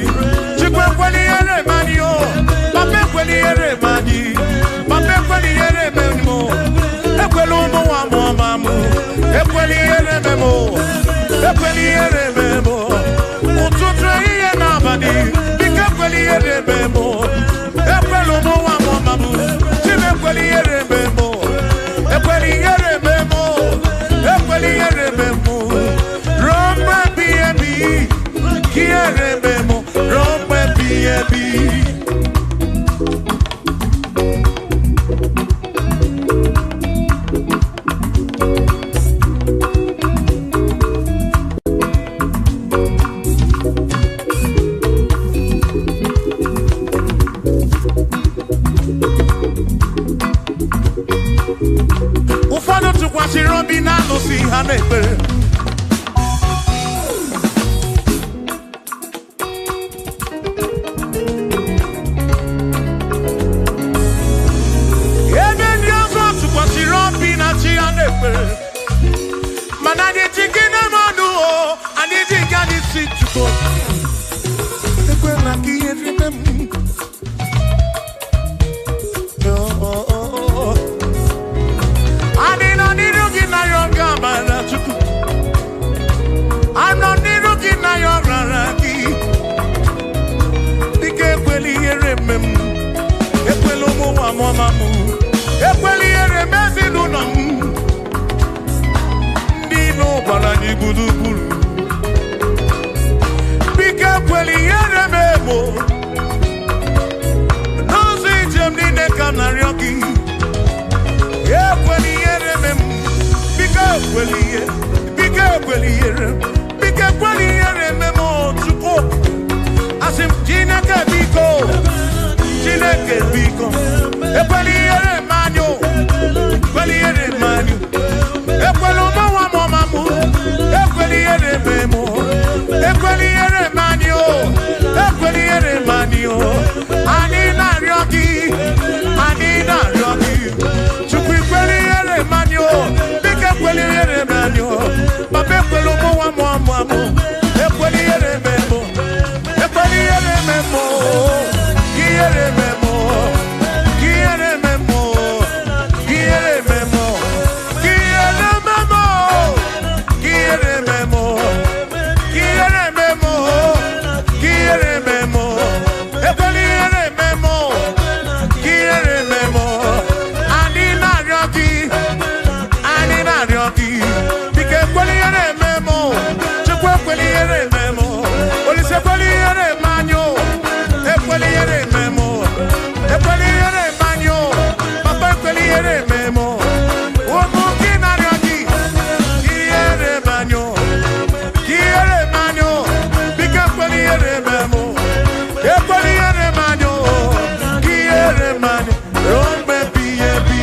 Chukwu ekwela ihere eme anyị o. Papa ekwela ihere eme anyị. Papa ekwela ihere eme m o. Ekwela ụmụ nwa mụọ ma mụ. Ekwela ihere eme m o. Ekwela ihere eme m o. Ụtụtụ ehihie na abalị, biko ekwela ihere eme m o. Ekwela ụmụ nwa mụọ ma mụ. Chim ekwela ihere eme m o. Ekwela ihere eme m o. Ekwela ihere eme m o. Ruo mgbe ebighị ebi, ka ihere eme m o. Ruo mgbe ebighị ebi. Ụfọdụ tụkwasịrị obi na alụsị ha na-ekpere. Chukwu, ekwela ka ihere mee m. Oh. Anyị nọ n'iru gị na ya oge amara Chukwu. Anọ n'iru gị na ya ọrara gị. Dịka ekwela ihere eme m, ekwela ụmụ nwa m ọma m, ekwela ihere eme ezinụlọ m. Ndị iro gbara anyị gburugburu. Biko ekwela ihere m emo. N'ụzọ ije m niile ka m na-arịọ gị. Ekwela ihere eme m. Biko ekwela ihe. Biko ekwela ihere. Biko ekwela ihere eme m o Chukwu. Asị m Chineke biko. Chineke biko. Ekwela ihere eme anyị o. Ekwela ihere eme anyị. Ekwela ụmụ nwa m ọma m. Ekwela ihere eme m o. Ekwela ihere eme anyị o. Ekwela ihere eme anyị o. Anyị na-arịọ gị. Anyị na-arịọ gị. Chukwu ekwela ihere eme anyị o. Biko ekwela ihere eme anyị o. Papa ekwela ụmụ nwa m ọma m. Ekwela ihere eme m o. Ekwela ihere eme m o. Ka ihere eme m o. Ka ihere eme m o. Ka ihere eme m o. Ka ihere eme m o. Ka ihere eme m o. Ka ihere eme m o. Ka ihere eme m o. Ekwela ihere eme m o. Ka ihere eme m o. Anyị na-arịọ gị. Anyị na-arịọ gị. Biko ekwela ihere eme m o. Chukwu ekwela ihere eme m o. Olise ekwela ihere eme anyị o. Ekwela ihere eme m o. Ekwela ihere eme anyị o. Papa ekwela ihere eme m o. Ụmụ gị na-arịọ gị. Ihere eme anyị o. Ihere eme anyị o. Biko ekwela ihere eme m o. Ekwela ihere eme anyị o. Ihere eme anyị ruo mgbe ebighị ebi.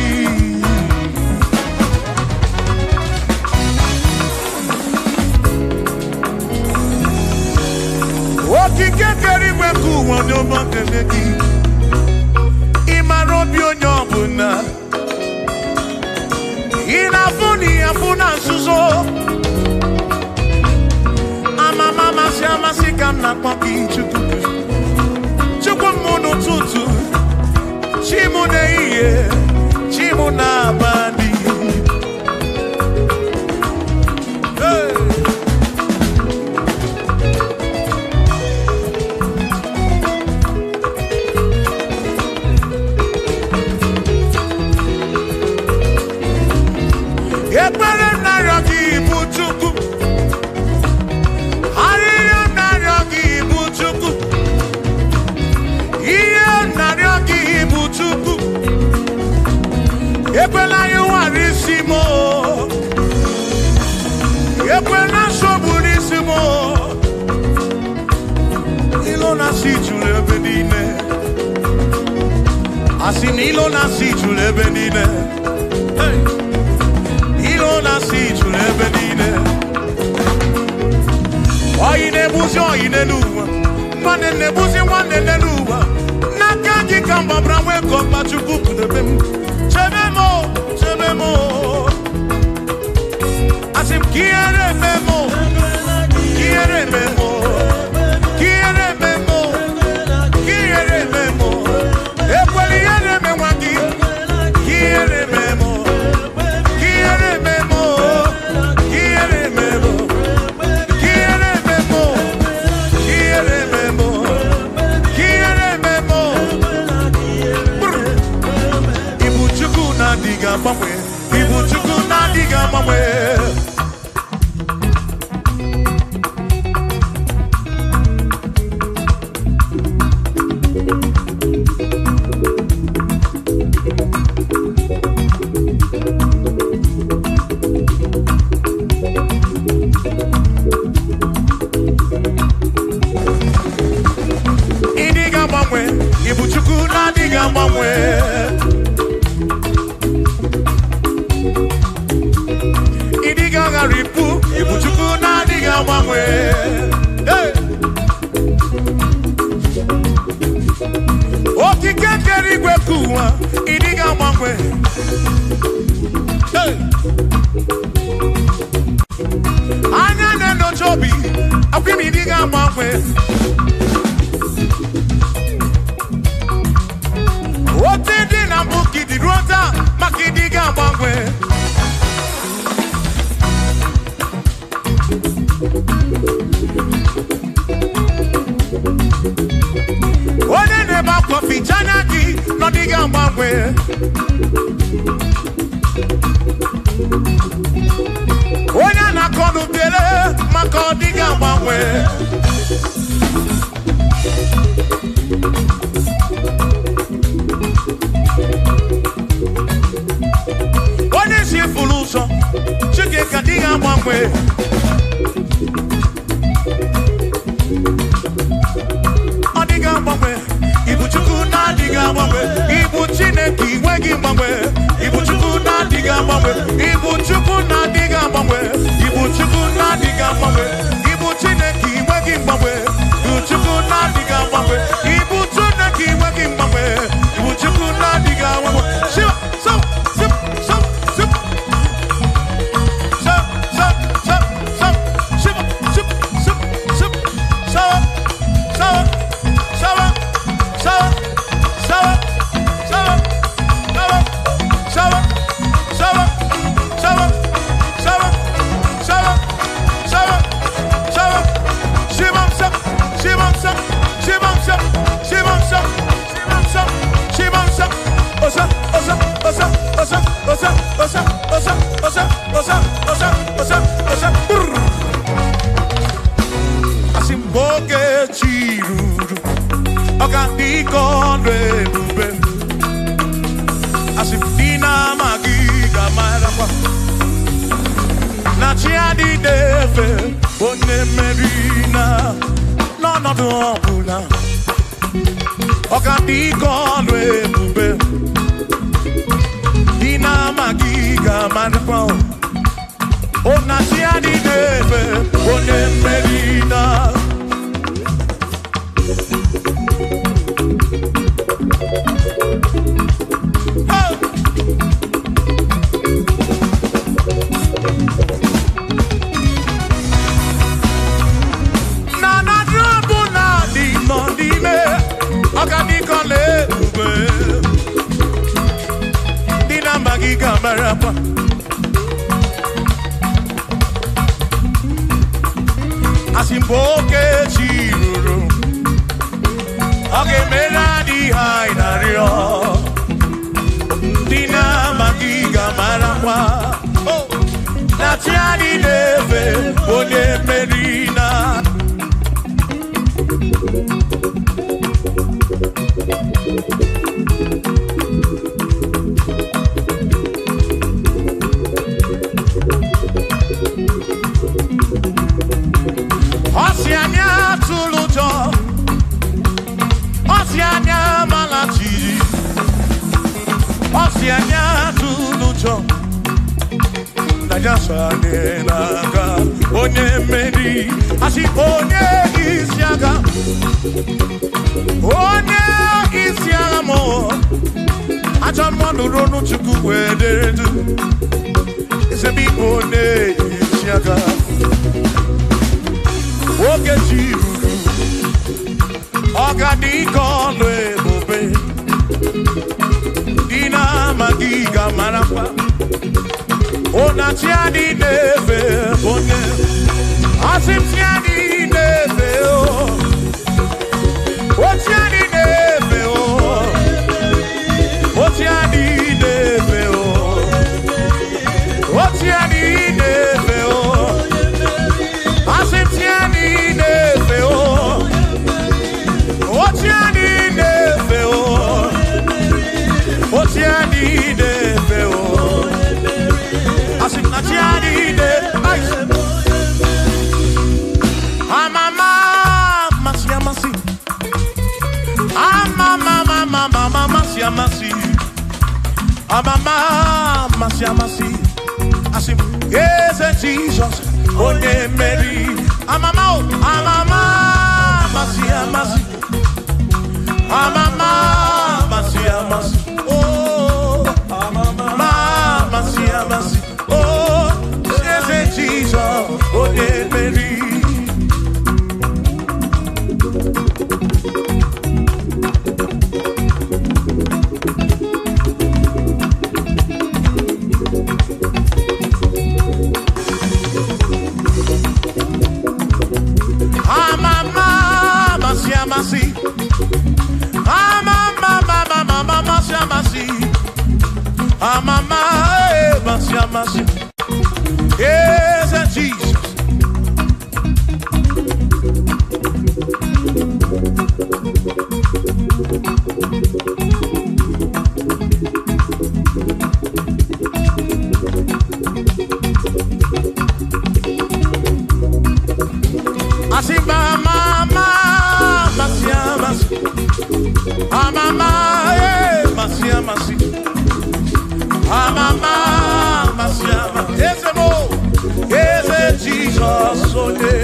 Okike kere igwe nke ụwa onye ọma kele gị. Ị mara obi onye ọbụla. Ị na-afụ na ị afụ na nzuzo. Amama amasị amasị ka m na-akpọ gị Chukwu. Chukwu m n'ụtụtụ, chi m n'ehihie, chi m n'abalị. Hey! Ekpere m na-arịọ gị bụ Chukwu. Arịrịọ m na-arịọ gị bụ Chukwu. Ihe m na-arịọ gị bụ Chukwu. Ekwela ịwara isi m o. Ekwela nsogbu n'isi m o. Ilo na-asị juru ebe niile. Asị na ilo na-asị juru ebe niile. Hey! Ilo na-asị juru ebe niile. Oyi na-egbuzi oyi n'elu ụwa. Nwanne na-egbuzi nwanne n'elu ụwa. N'aka gị ka m gbabara nwee ka ọkpa Chukwu kwudebe m. Chebe m o, chebe m o. Asị m ka ihere eme m o, ka ihere eme m o, ka ihere eme m o, ka ihere eme m o. Ekwela ihere eme nwa gị, ka ihere eme m o, ka ihere eme m o, ka ihere eme m o. Ka ihere eme m o, ka ihere eme m o, ka ihere eme m o. Brr. Ibu Chukwu na-adịghị agbanwe, Ibu Chukwu na-adịghị agbanwe. Ịdịghị agbanwe, Ibu Chukwu na-adịghị agbanwe. Ịdịghị aghara ibu, Ibu Chukwu na-adịghị agbanwe. Hey! Okike kere igwe ka ụwa, ịdịghị agbanwe. Hey! Anya na-enyocha obi, akwa ime ịdịghị agbanwe. Otu dị na mbụ ka ịdị ruo taa, maka ịdị ga-agbanwe. Onye na-ebe akwa ficha anya gị na ọ dịghị agbanwe. Onye na-akọ n'ubere maka ọ dịghị agbanwe. Onye si furu ụzọ, Chineke adịghị agbanwe. Ọ dịghị agbanwe. Ibu Chukwu na-adịghị agbanwe. Ibu Chineke inwe gị mgbanwe. Ibu Chukwu na-adịghị agbanwe. Ibu Chukwu na-adịghị agbanwe. Ibu Chukwu na-adịghị agbanwe. Ibu Chineke inwe gị mgbanwe. Ibu Chukwu na-adịghị agbanwe. Ibu Chineke inwe gị mgbanwe. Ibu Chukwu na-adịghị agbanwe. Shiva, so, sip, so, sip. So, so, so, so. Shiva, sip, sip, sip. So, so, so, so, so, so, so, so, so, so, so, so, so, Shivam sap, Shivam sap, Shivam sap, Shivam sap, Shivam sap, Shivam sap, Osa, osa, osa, osa, osa, osa, osa, osa, osa, osa, osa, osa, brr. Asị m oge chi ruru, ọ ga-adị ka ọnụ ebube. Asị m ndị na-amaghị ga-amarakwa na chi adịghị efe onye mmeri na n'ọnọdụ ọbụla. Ọ ga-adị ka ọnụ ebube. Ndị na-amaghị ga-amarakwa o na chi adịghị efe onye mmeri na. Oh! Na na drọbụ na dị nọ n'ime, ọ ga dị ka ọla ebube. Ndị na-amaghị ga-amarakwa. Asị mgbe oge chi ruru, ọ ga-emere anyị ihe anyị na-arịọ. Ndị na-amaghị ga-amarakwa. Oh! Na chi anyị na-efe onye mmeri na. Ọ sị anyị atụla ụjọ, ọ sị anyị amala jijiji, ọ sị anyị atụla ụjọ, na ya so anyị n'aka onye mmeri. Asị onye isi agha, onye isi agha mụ, ajọ mmụọ nụrụ ọnụ Chukwu wee dere du. Eze m ịbụ onye isi agha. Oge chi ruru, ọ ga-adị ka ọlụ ebube. Ndị na-amaghị ga-amarakwa. Ụna chi adị na-efe onye. Asị m chi adị na-efe o. O chi adị na-efe o. O chi adị na-efe o. O chi adị na-efe o. Asị m chi adị na-efe o. O chi adị na-efe o. O chi adị na-efe o. Asị m na chi adị na-efe. Amama amasị amasị. Amama amama amasị amasị. Amama amasị amasị. Asị m eze Jizọs onye mmeri. Amama o, amama amasị amasị. Amama amasị amasị. Oh, amama amasị amasị. Oh, eze Jizọs onye mmeri. amasị. Eze Jizọs. Asị ma ma ma amasị amasị. Amama amasị amasị. Amama amasị amasị. Eze mo, eze Jizọs onye.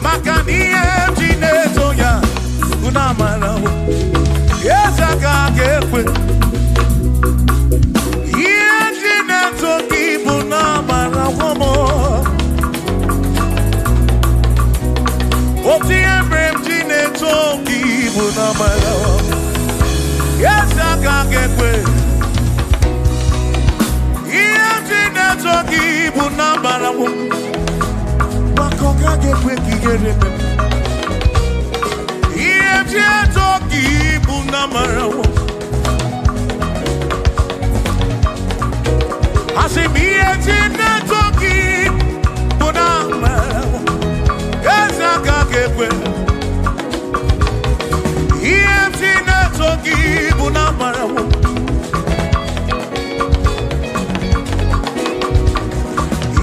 Maka na ihe m ji na-eto ya bụ na amara o. Eze aka ga-ekwe. Ihe m ji na-eto gị bụ na amara m. Otu ihe mere m ji na-eto gị bụ na amara m. Eze aka ga-ekwe. Ihe m ji na-eto gị bụ na amara m. Maka ọ gaghị ekwe ka ihere mee m. Ihe m ji eto gị bụ na amara m. Asị m ihe m ji na-eto gị bụ na amara m. Eze aka ga-ekwe. Ihe m ji na-eto gị bụ na amara m.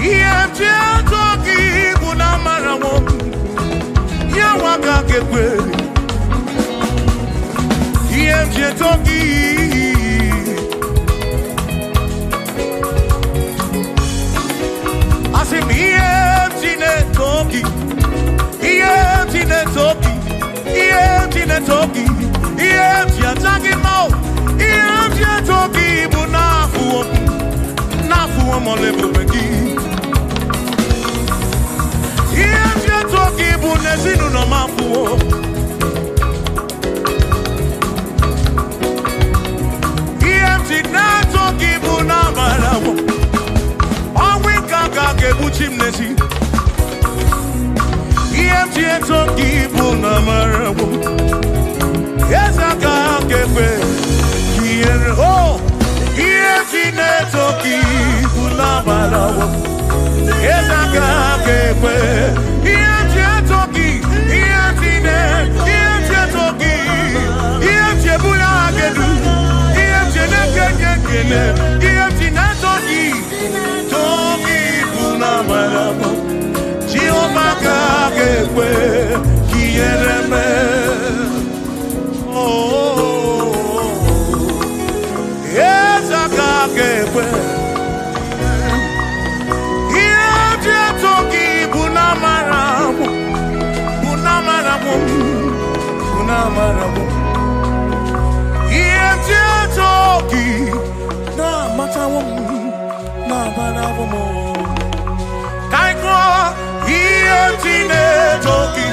Ihe m ji eto gị bụ na amara m. Ya nwa aka ga-ekwe. Ihe m ji eto gị. Asị m ihe m ji na-eto gị. Ihe m ji na-eto gị. Ihe m ji na-eto gị. Ihe m ji aja gị mma o. Ihe m ji eto gị bụ n'afụwo m. N'afụwo m ọla ebube gị. Ihe m ji eto gị bụ n'ezinụlọ m afụwo. Ihe m ji na-eto gị bụ n'amara m. Ọnwụ ike aka ga-egbuchi m n'ezi. Ihe m ji eto gị bụ n'amara m. Eze aka ga-ekwe ka ihere o. Ihe m ji na-eto gị bụ n'amara m. Eze aka ga-ekwe. Ihe m ji eto gị, ihe m ji na- ihe m ji eto gị, ihe m ji ebuli aha gị elu, ihe m ji na-ekenye ekele, ihe m ji na-eto gị, too gị bụ n'amara m. Jehova ka ga-ekwe ka ihere mee. Oh, eze aka ga-ekwe. Ihe m ji eto gị bụ n'amara m, bụ n'amara m, bụ n'amara m. Ihe m ji eto gị na-amatawo m, na-amarawo m. Ka anyị gụọ, ihe m ji na-eto gị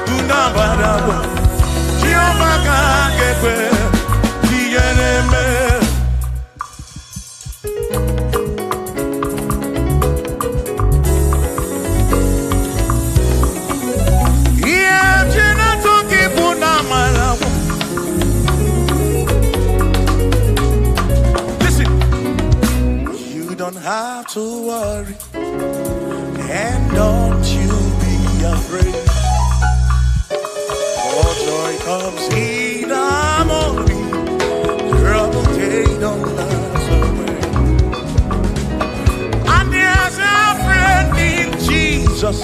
bụ n'amara m. Jehova ka ga-ekwe ka ihere mee. Ihe m ji na-eto gị bụ n'amara m. Listen, you don't have to worry, and don't you be afraid. For joy comes in the morning, trouble they don't last away. And there's a friend in Jesus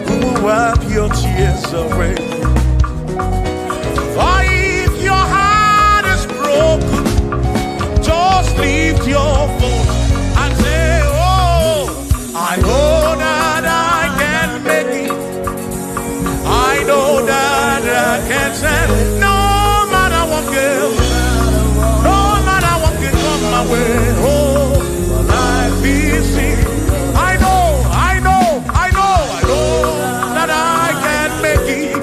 who will wipe your tears away. For if your heart is broken, just lift your voice and say, oh, I know that I can make it. I know that I can stand. No matter what girl, no matter what can come my way. Oh, my life is here. I know, I know, I know, I know that I can make it.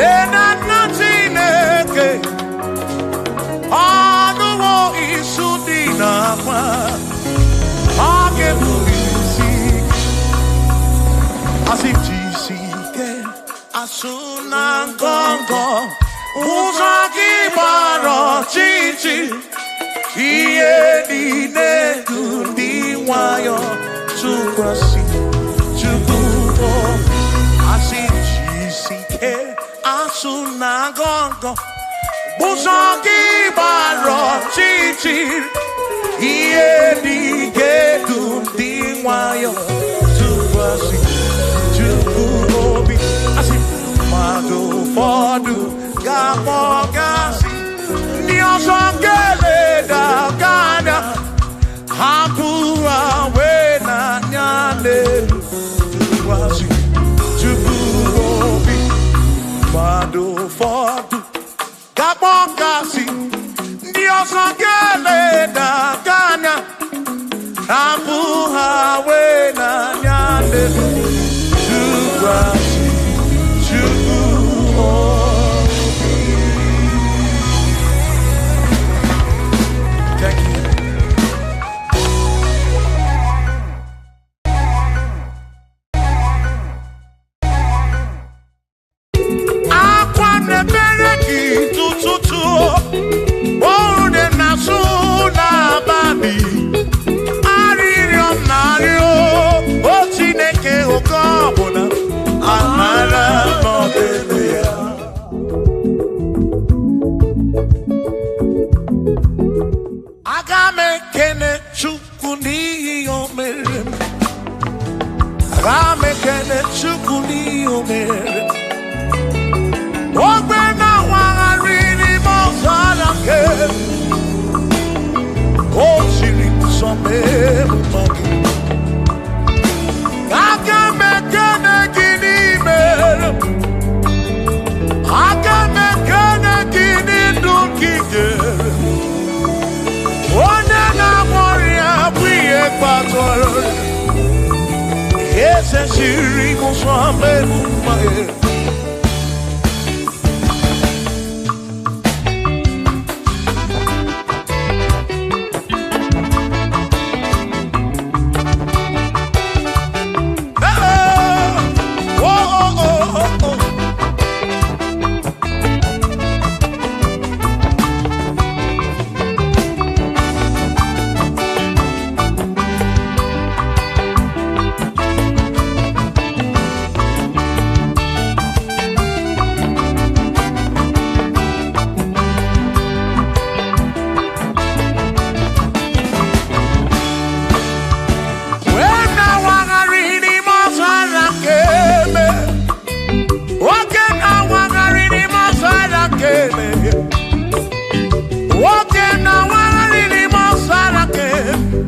Lena na Chineke, ọnụwo isu dị n'akwa, ọ ga-ebu isi. Asị jisi ike, asụ na ngọngọ, ụzọ gị gbara ọchịchị, ihe niile dị ndị nwayọ tụkwasị Chukwu obi. Asị jisi ike, asụ na ngọngọ, ụzọ gị gbara ọchịchị, ihe niile dị ndị nwayọ tụkwasị Chukwu obi. Asị mmadụ ụfọdụ ga-akpọ gasị, ndị ọzọ ga-eleda gị anya, hapụ ha wee n'anya n'elu tụkwasị Chukwu obi. Mmadụ ụfọdụ ga-akpọ gasị, ndị ọzọ ga-eleda gị anya, hapụ ha wee n'anya n'elu tụkwasị Chukwu obi. Thank you. Akwa na-emere gị tụtụtụ, oru na-asụ n'abalị, arịrịọ m na-arịọ, o Chineke, oke ọbụla amara n'ọdịbe ya. Aga m ekene Chukwu n'ihi o mere m. Aga m ekene Chukwu n'ihi o mere m. Ogbe na-awagharị n'ime ọzara nke o siri nsọ mee mma gị. Aga m ekene gị n'ime m. Aga m ekene gị n'ndụ nke i nyere. Onye na-agwọ ọrịa bụ ihe kpatara eze siri m nsọ mee mma gị. Oh, oh, oh, oh, oh. Wee na-awagharị n'ime ọzara nke eme. Nwoke na-awagharị n'ime ọzara nke eme. Nwoke na-awagharị n'ime ọzara nke eme.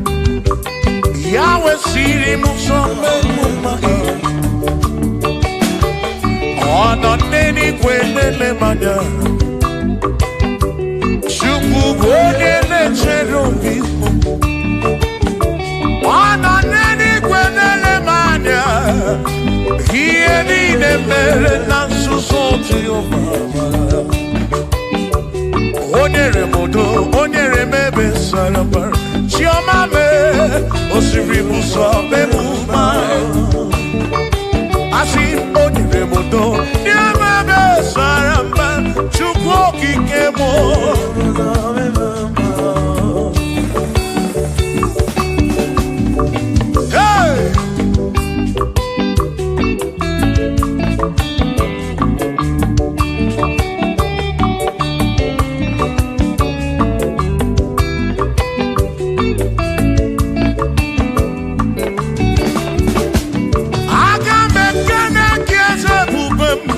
Ya wesịrị m nsọ mma gị. Ọ nọ n'eluigwe na-ele m anya. Chukwu bụ onye na-echere obi m. Ọ nọ n'eluigwe na-ele m anya. Ihe niile mere na nzuzo Jehova. O nyere m udo, o nyere m ebe sara mbara. Chiọma mee, o siri m ụzọ mee m mma. Asị o nyere m udo, nye m ebe sara mbara. Chukwu okike m. Hey! Aga m ekene gị eze ebube m.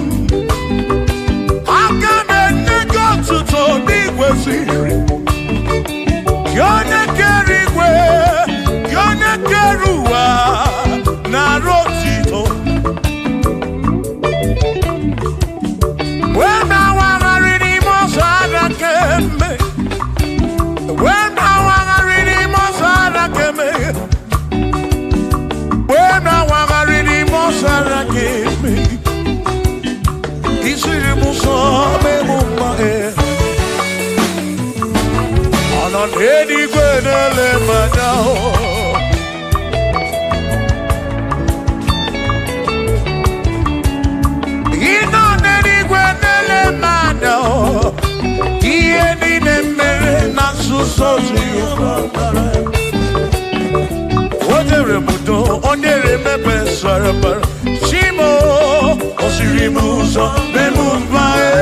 Aga m enye gị otuto n'igwe siri. Gị onye kere igwe, gị onye kere ụwa, nara otito. Wee na-awagharị n'ime ọzara kemgbe. Wee na-awagharị n'ime ọzara kemgbe. Wee na-awagharị n'ime ọzara kemgbe. Isiri siri m ụzọ mee m mma e. Ọ nọ n'eluigwe na-ele m anya o. Ị nọ n'eluigwe na-ele m anya o. Ihe niile mere na nzuzo Jehova mara. O nyere m udo, o nyere m ebe sara mbara. Chimo, o siri m ụzọ mee m mma e.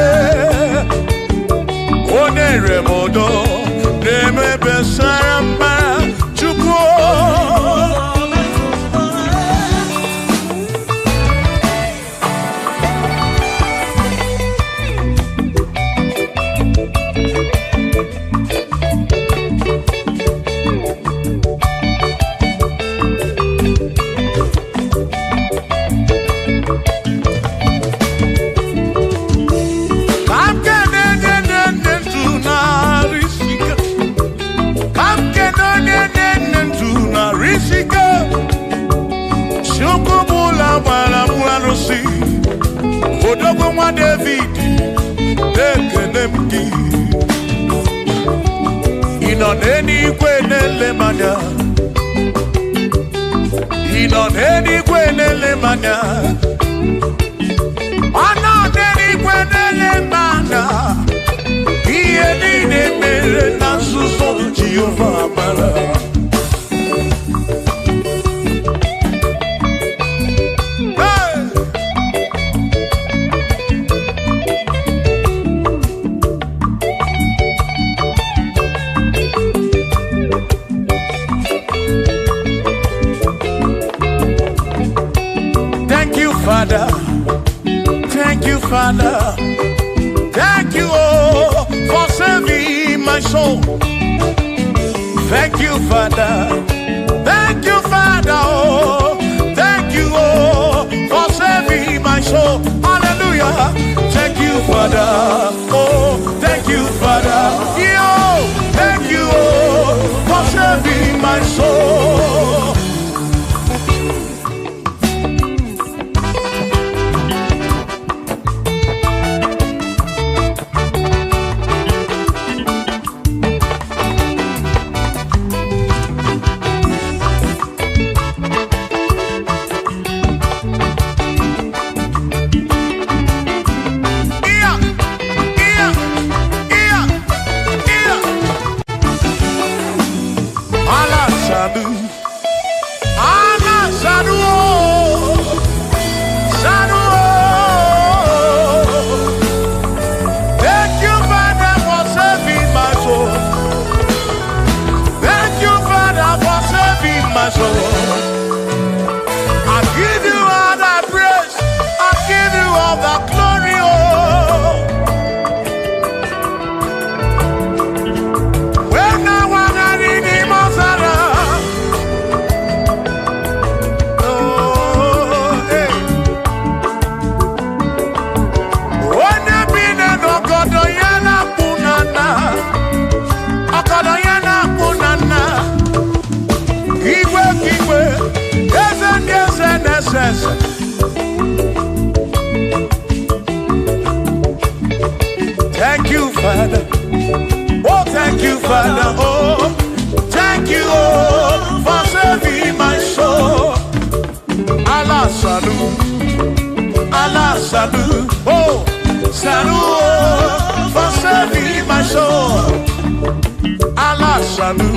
O nyere m udo, na-eme ebe sara mbara. Chukwu ka m kene onye na-enye ndụ narị isi ike. Ka m kene onye na-enye ndụ narị isi ike. Chukwu bụ ụlọ gbara m arụsị. Odogwu nwa David, na-ekene m gị. Ị nọ n'eluigwe na-ele m anya. Ị nọ n'eluigwe na-ele m anya. Ọ nọ n'eluigwe na-ele m anya. Ihe niile mere na nzuzo Jehova mara. Hey! Thank you, Father. Thank you, Father. Thank you, oh, for saving my soul. Thank you, Father. Thank you, Father. Oh, thank you, oh, for saving my soul. Hallelujah. Thank you, Father. Oh, thank you, Father. Yo, thank you, oh, for saving my soul. Yeah, yeah, yeah, yeah. Allah Sadu, Allah Sadu, oh, Sadu. Oh. Thank you, Father, for saving my soul. Thank you, Father, for saving my soul. I give you all the praise. I give you all the glory. Oh. When I wanna read him, oh, hey. Onye bi n'ọgọdọ ya na-akpụ na nna, ọgọdọ ya na-akpụ na nna. Igwe ka igwe, eze ndị eze na-ese ese. Thank you, Father. Oh, thank you, Father. Oh, thank you, oh, for saving my soul. Allah Salu, Allah Salu, oh, Salu, oh, for saving my soul. Allah Salu,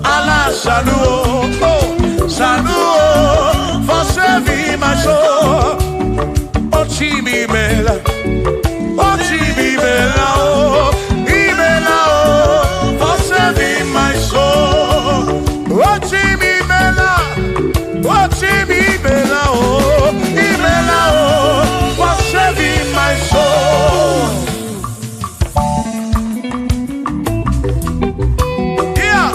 Allah Salu, oh, oh, Salu, oh, for saving my soul. Oh, Chimi Mela, oh, Chimi Mela, oh, Imela, oh, for saving my soul. Oh, Chimi Mela, oh, Chimi Mela, oh, Imela, oh, for saving my soul. Yeah,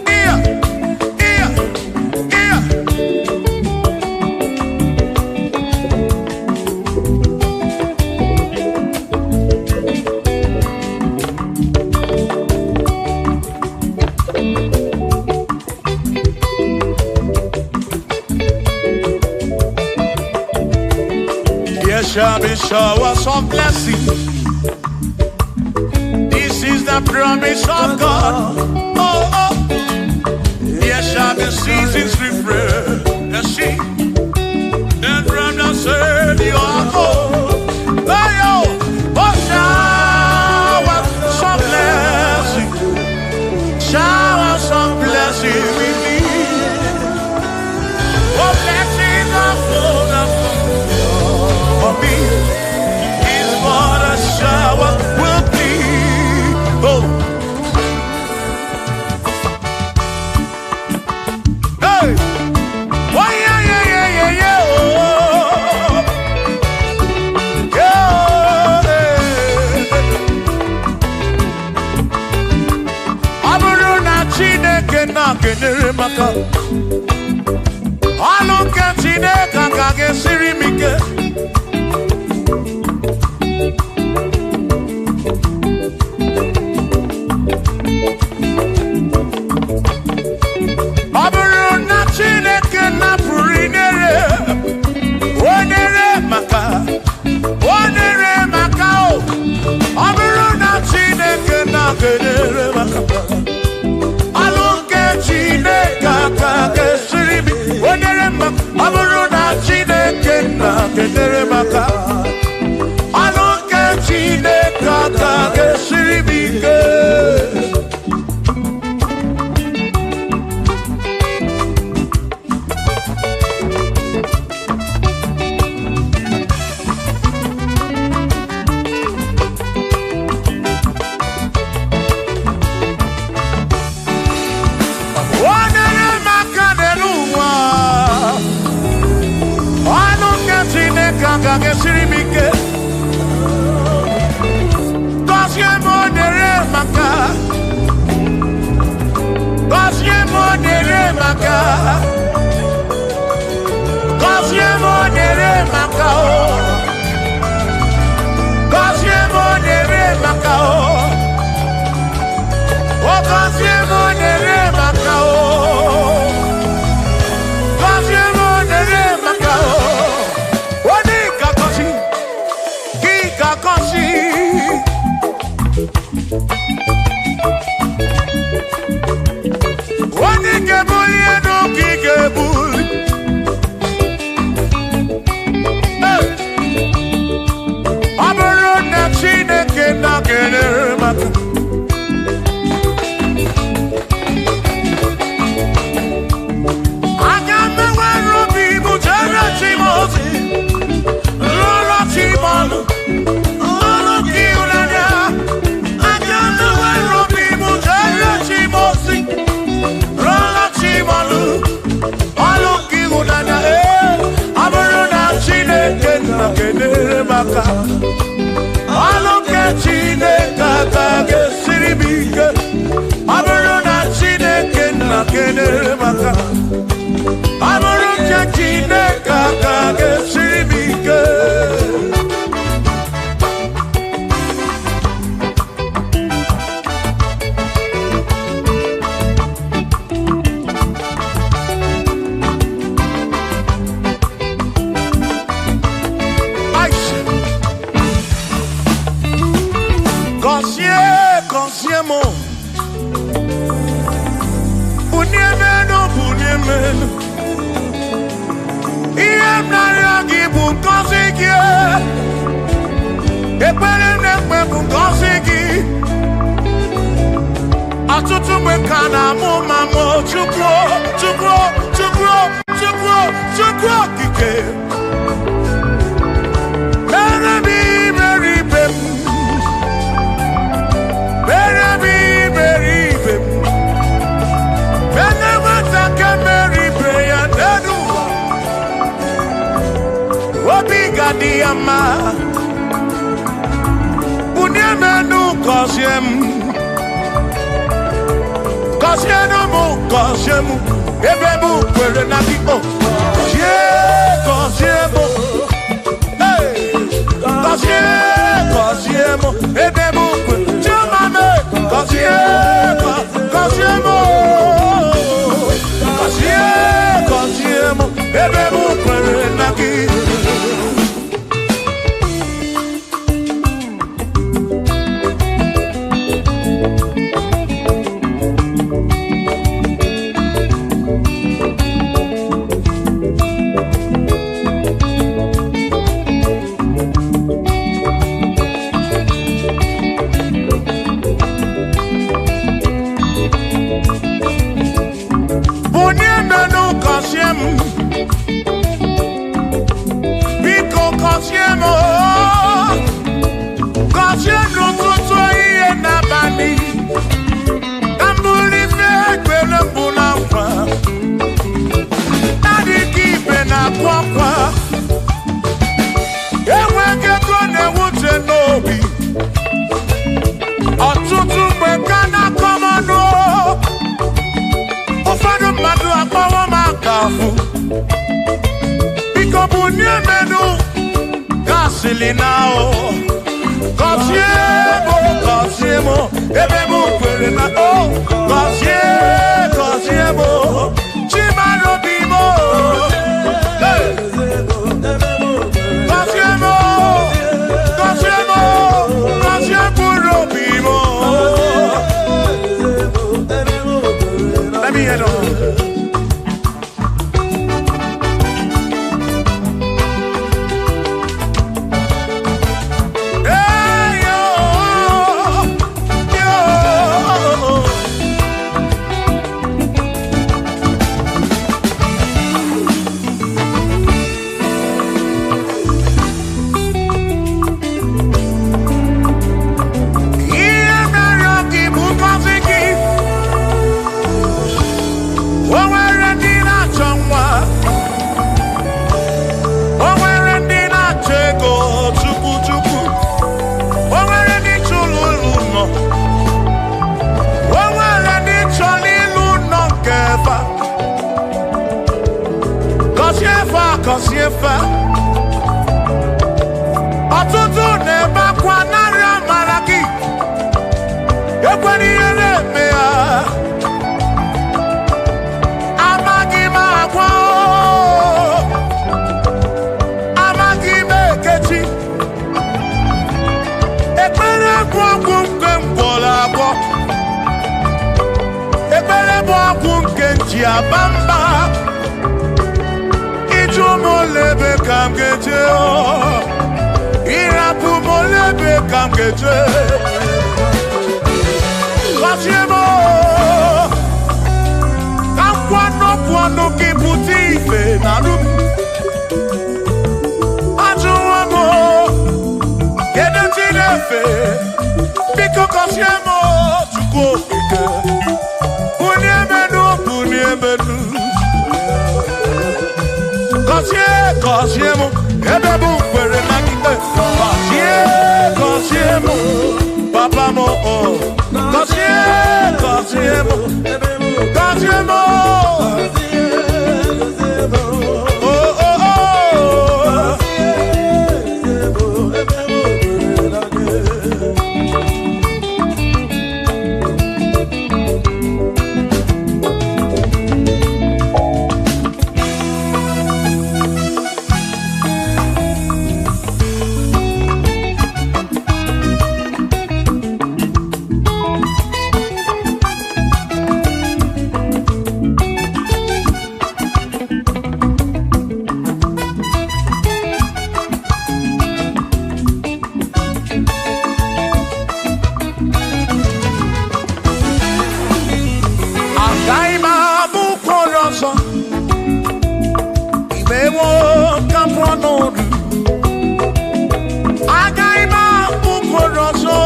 yeah, Shall be showers of blessing. This is the promise of God. Oh, oh. There shall be seasons refreshed. See, and from the Savior. Oh, oh, oh, shower some blessing. Shower some blessing with me. Oh, blessings are full of for me is what a shower will be. Oh, hey, why, yeah, yeah, yeah, yeah, yeah, oh, yeah, hey. Ọ bụrụ na Chineke na-kenyere m aka, ọnụ nke Chineke ka ga-esiri m ike. Ọ bụrụ na Chineke napụrụ inyere, o nyere maka, o nyere maka o. Ọ bụrụ na Chineke na-kenyere maka, ọlụ nke Chineke aka ga-esiri m, o nyere maka. Ọ bụrụ na Chineke na-kenyere maka, ọlụ nke Chineke aka ga-esiri m ike. Onye maka n'elu ụwa, ọnụ nke Chineke agaghị esiri m ike. Gọzie m onyere maka, gọzie m onyere maka, gọzie m onyere maka o, gọzie m onyere maka o, o gọzie m onyere maka o. Gọzie m onyere maka o. Onye ka gọzi, gị ka gọzi. Onye ga-ebuli elu ka ị ga-ebuli. Hey! Ọ bụrụ na Chineke na-enyere m aka, aga m enwere obi m jere chi m ozi, lụrụ chi m ọlụ, lụrụ gị ịhụnanya. Aga m enwere obi m jere chi m ozi, lụrụ chi m ọlụ, ọlụ gị ịhụnanya. Ee, ọ bụrụ na Chineke na-enyere m aka, ọlụ nke Chineke aka ga-esiri m ike. Ọ bụrụ na Chineke na-enyere m aka, ọ bụrụ nke Chineke aka ga-esiri m ike. Aisha. Gọzie, gọzie m. Bunie m elu, bunie m elu. Ihe m na-arịọ gị bụ ngọzi gị. Ekpere m na-ekpe bụ ngọzi gị. Ọtụtụ mgbe ka na-amụ ma mụ Chukwu, Chukwu, Chukwu, Chukwu, Chukwu okike. Mere m iberibe m. Mere m iberibe m. Mere nwata nke mere ibe ya n'elu ụwa. Obi ga-adị ya mma. Bunie m enu gọzie m. Gọzienụ m, gọzie m. Ebe m kwere na gị, o. Gọzie, gọzie m. Hey! Gọzie, gọzie m. Ebe m kwere. Chioma m, gọzie, gọzie m. Gọzie, gọzie m. Ebe m kwere na gị. obi. Ọtụtụ mgbe ka na-akọ m ọnụ, ụfọdụ mmadụ akpọwo m aka afụ. Biko bunie menu gasịlị na o. Gọzie m, gọzie m, ebe m kwere na o. Gọzie, gọzie m, Chimara obi m. Hey! Gọzie m, gọzie m, gọzie mkpụrụ obi m. Let me hear them. Hey, yo, yo. Ihe mere gị bụ ngọzi gị. O nwere ndị na-achọ nwa. O nwere ndị na-achọ ego chukwu chukwu. O nwere ndị chọrọ ụlọ ụlọ. O nwere ndị chọrọ ịlụ ụlọ nke fa. Gọzie fa, gọzie fa. Ọtụtụ na-ebe akwa narị amara gị. Ekwela ihe na-eme ya. Amaghị m agwa o. Amaghị m ekechi. Ekpere bụ ọgwụ nke m gwọrọ agwọ. Ekpere bụ ọgwụ nke m ji aba mba. Ịjụ m ole ebe ka m ga-eje o. Ịrapụ m ole ebe ka m ga-eje. Gọzie m o. Ka m kwuo n'okwu ọnụ gị pụta ife na arụ m. Ajụwo m o, kedu chi na-efe? Biko gọzie m o, Chukwu okike. Bunie m enu, bunie m enu. Gọzie, gọzie m, ebe m kwere na gị. Gọzie, gọzie m, papa m o. Gọzie, gọzie m, gọzie m o. Oh, oh, oh. Agaghị m abụ ụkwụ ọzọ. Imewo ka m pụọ n'ọdụ. Agaghị m abụ ụkwụ ọzọ.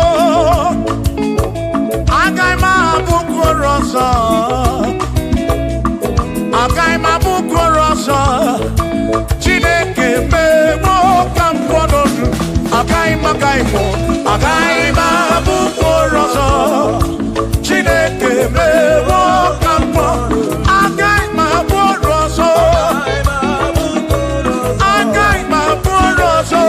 Agaghị m abụ ụkwụ ọzọ. Agaghị m abụ ụkwụ ọzọ. Chineke mewo ka m pụọ n'ọdụ. Agaghị m, agaghị m, agaghị m abụ ụkwụ ọzọ. Chineke mewo ka m pụọ. Agaghị m abụ ọrụ ọzọ. Agaghị m abụ ọrụ ọzọ.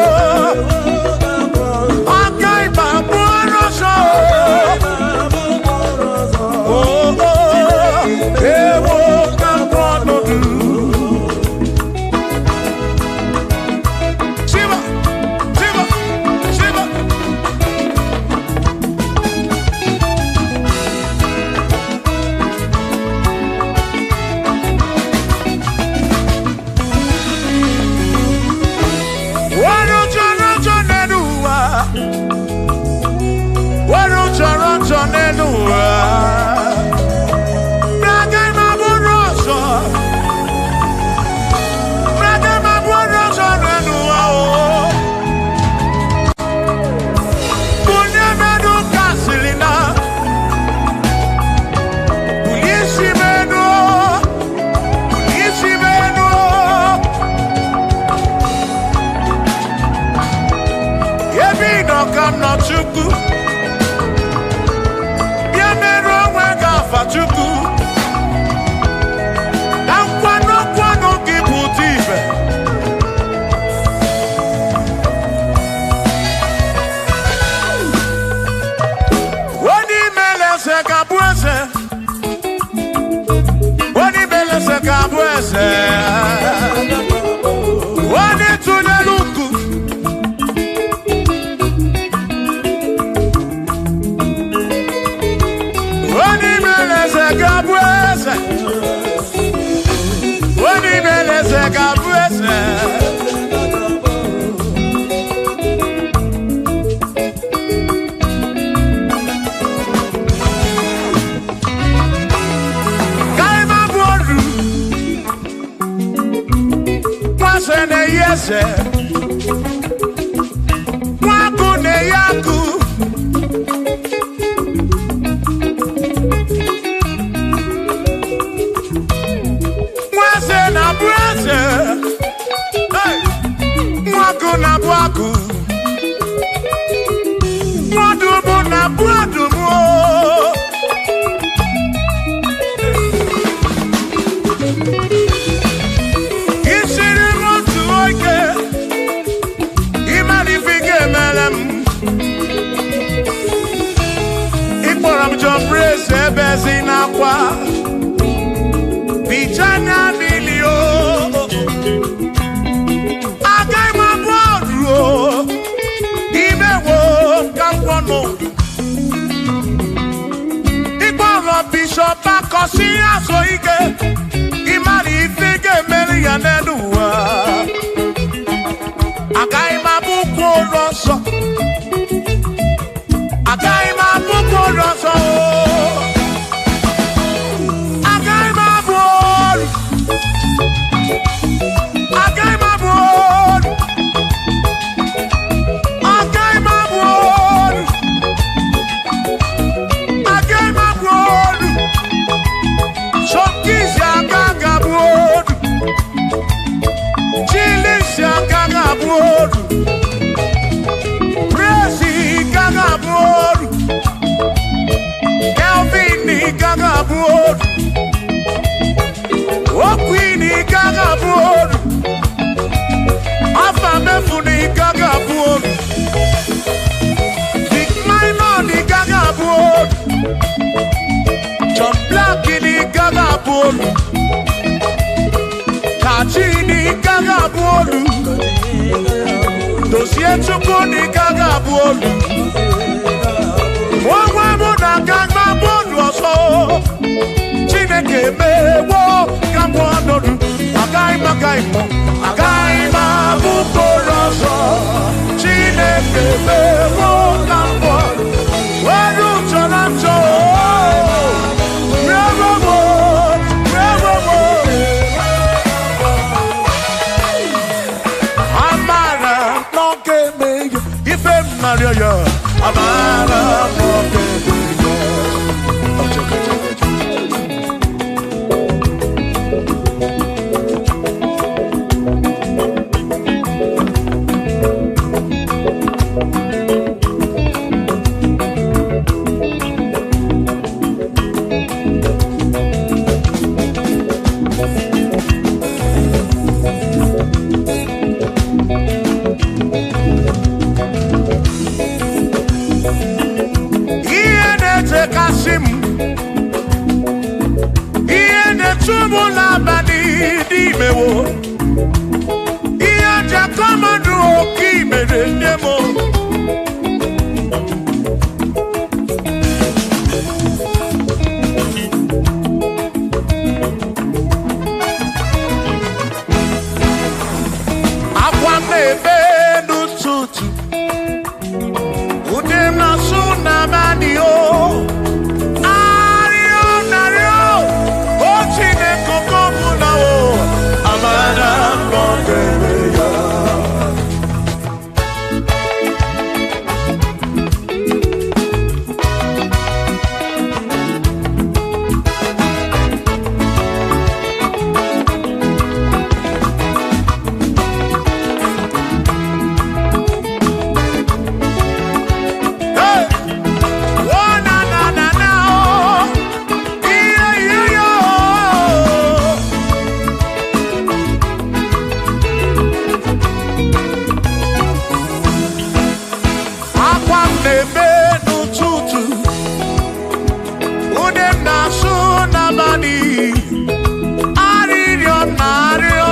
Agaghị m abụ ọrụ ọzọ. Oh, oh, ewo ka m pụọ n'ọdụ. Shiva, Shiva, Shiva. nọ ka m nọ Chukwu. Bịa merụ onwe gị afa Chukwu. Ka nkwado nkwado gị pụta ife. Onye imele eze ga-abụ eze. Onye imele eze ga-abụ eze. Onye tụnyere ukwu. Onye imele eze ga-abụ eze. Onye imele eze ga-abụ eze. Ka ị ma bụ oru. Nwa na-eyi eze. Nwa agụ na-eyi agụ. Nwa eze na-abụ eze. Hey! Nwa agụ na-abụ agụ. Nwa ọdụm na-abụ ọdụm o. Isiri m otu oge, ịmara ife ị ga-emere m. Ị kpọrọ m John Praise ebe ezi n'akwa. Bicha anya mmiri o. Agaghị m abụ ọrụ o. Imewo ka m gwọnụ. Ịkpọrọ Bishọp Akọsị azụ ike. Ịmara ife ị ga-emere ya n'elu ụwa. Agaghị m abụ ụkwụ ụlọ nsọ. Agaghị m abụ ụkwụ ụlọ nsọ. Agaghị m abụ ọrụ. Agaghị m abụ ọrụ. Agaghị m abụ ọrụ. Agaghị m abụ ọrụ. Sọkizi agaghị abụ ọrụ. Chilisi agaghị abụ ọrụ. Praise gaghị abụ ọrụ. Kelvin gaghị abụ ọrụ. Okwin gaghị abụ ọrụ. Afa Mefuni gaghị abụ ọrụ. Vic Minor gaghị abụ ọrụ. John Black gaghị abụ ọrụ. Kachi gaghị abụ ọrụ. Dozie Chukwu gaghị abụ ọrụ. Onwe mụ na aga m abụ ọrụ ọzọ. Chineke emewo ka m ọnọdụ. Agaghị m agaghị m agaghị m abụ mkpụrụ ọzọ. Chineke emewo ka m ọnọdụ. Were chọrọ m chọọ. Rewo m, rewo m. Amara na ọ ga-eme ya ife m narịọ ya. Amara na ọ ga-eme ya. Ihe na-echekasị m, ihe na-echu m n'abalị n'imewo, ihe ji akọmọdụ oke imere nne m. Akwa m na-ebe n'ụtụtụ, ude m na-asụ n'abalị o. Arịọ narịọ, o Chineke oke ọbụla o, amara m na ọ ga-eme ya. na-ebe n'ụtụtụ, ude m na-asụ n'abalị, arịrịọ m na-arịọ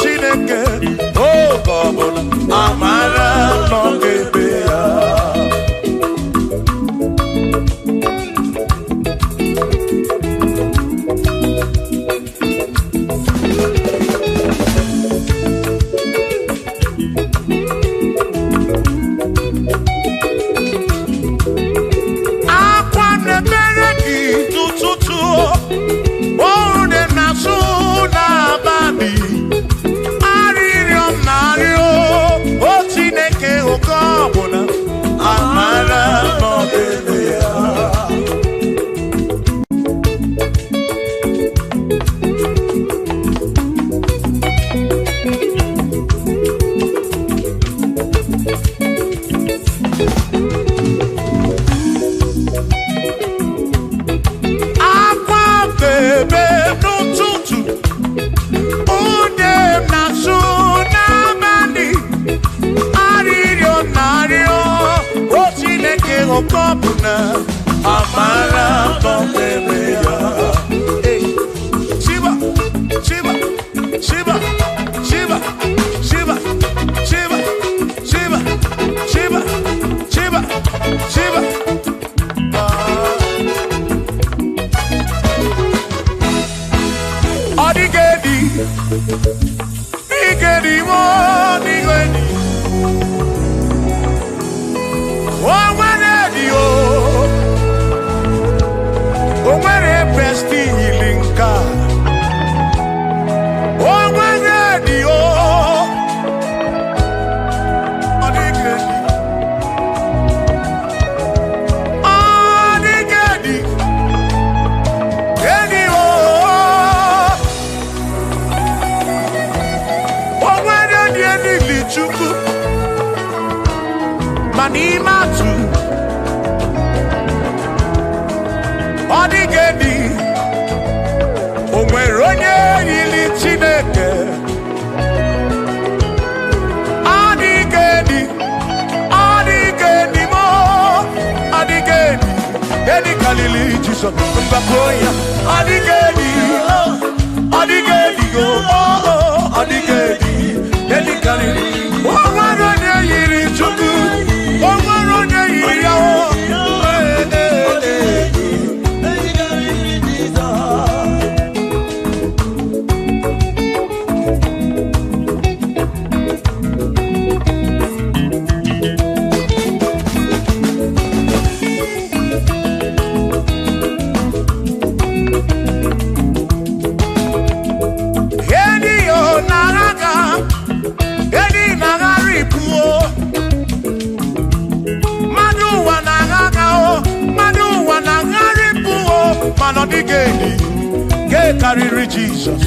Chineke, oge ọbụla amara nọ ga-ebe ya. Akwa na-emere gị n'ụtụtụ, ude m na-asụ n'abalị, arịrịọ m na-arịọ, o Chineke, oge ọbụla amara nọ ga-ebe ya. Akwa bebe n'ụtụtụ, ude m na-asụ n'abalị, arịrịọ m na-arịọ, o Chineke, oge ọbụla amara nọ ga-ebe ya. Hey. Shiba, Shiba, Shiba, Shiba, Shiba, Shiba, Shiba, Shiba, Shiba, Shiba. Ọ dịghị edi, dịghị edi, ọ dịghị edi. O nwere edi o, o nwere prestili nke a. O nwere edi o, ọ dịghị edi. Ọ dịghị edi, edi o. O nwere dị enili Chukwu, ma n'ime atụ, ọ dịghị edi. O nwere onye yiri Chineke. Ọ dịghị edi, ọ dịghị edi mo, ọ dịghị edi. Edi karịrị Jizọs, mgbakọ ya. Ọ dịghị edi, ọ dịghị edi o, ọ dịghị edi. Edi karịrị. O nwere onye yiri Chukwu, o nwere onye yiri ya o. Ee, ee, ee. Edi o na-agha, edi na-agharịpụ o. Mmadụ ụwa na-agha o, mmadụ ụwa na-agharịpụ o, mana ọ dịghị edi nke karịrị Jizọs.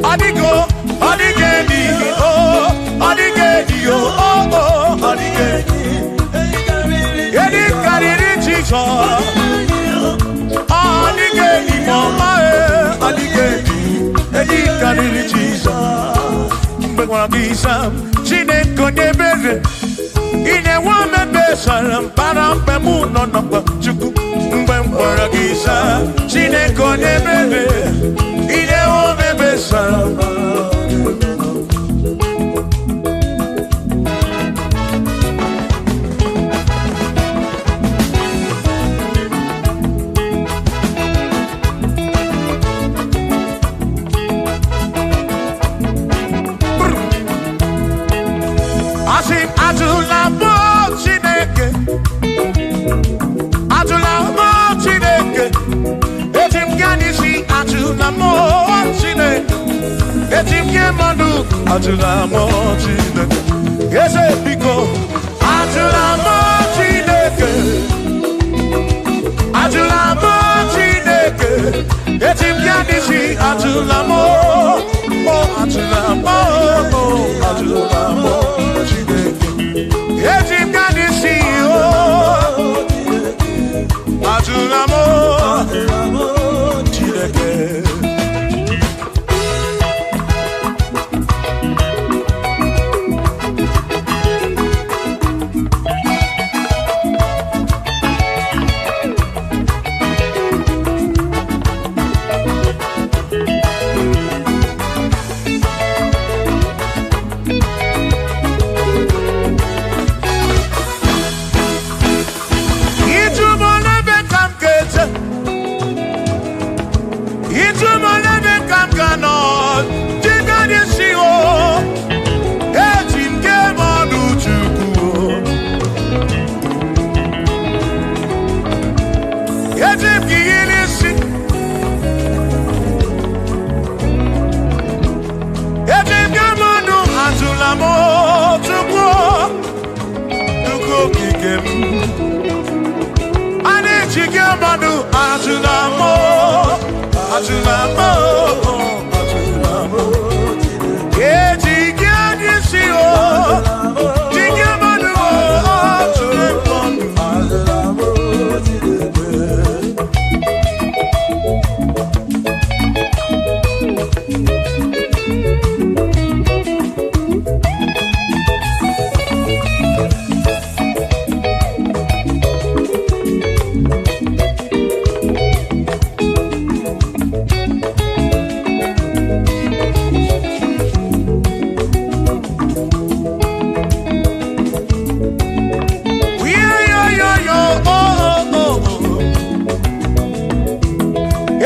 Ọ dịghị o, ọ dịghị edi o, ọ dịghị edi o, o, o, ọ dịghị edi. Edi karịrị Jizọs. Ọ dịghị edi ma ọma e, ọ dịghị edi. Edi karịrị Jizọs. Mgbe gwara gị zaa m, Chineke onye ebere, ị na-enwe omebe sara mbara mgbe mụ nọ n'ọkwa Chukwu. Mgbe m gwara gị zaa, Chineke onye ebere, ị na-enwe omebe sara mbara. Asị m ajụla mụ Chineke, ajụla mụ Chineke, eji m gaa n'isi ajụla mụ Chineke, eji m nye mmadụ ajụla mụ Chineke, eze biko ajụla mụ Chineke, ajụla mụ Chineke, eji m gaa n'isi ajụla mụ, o ajụla mụ, o ajụla mụ Chineke. Eji m gaa n'isi o. ike m. A na-eji gị mmadụ ajụ na mụ, ajụ na mụ. Eji gị adị isi o, ji gị mmadụ o, ajụ na mụ.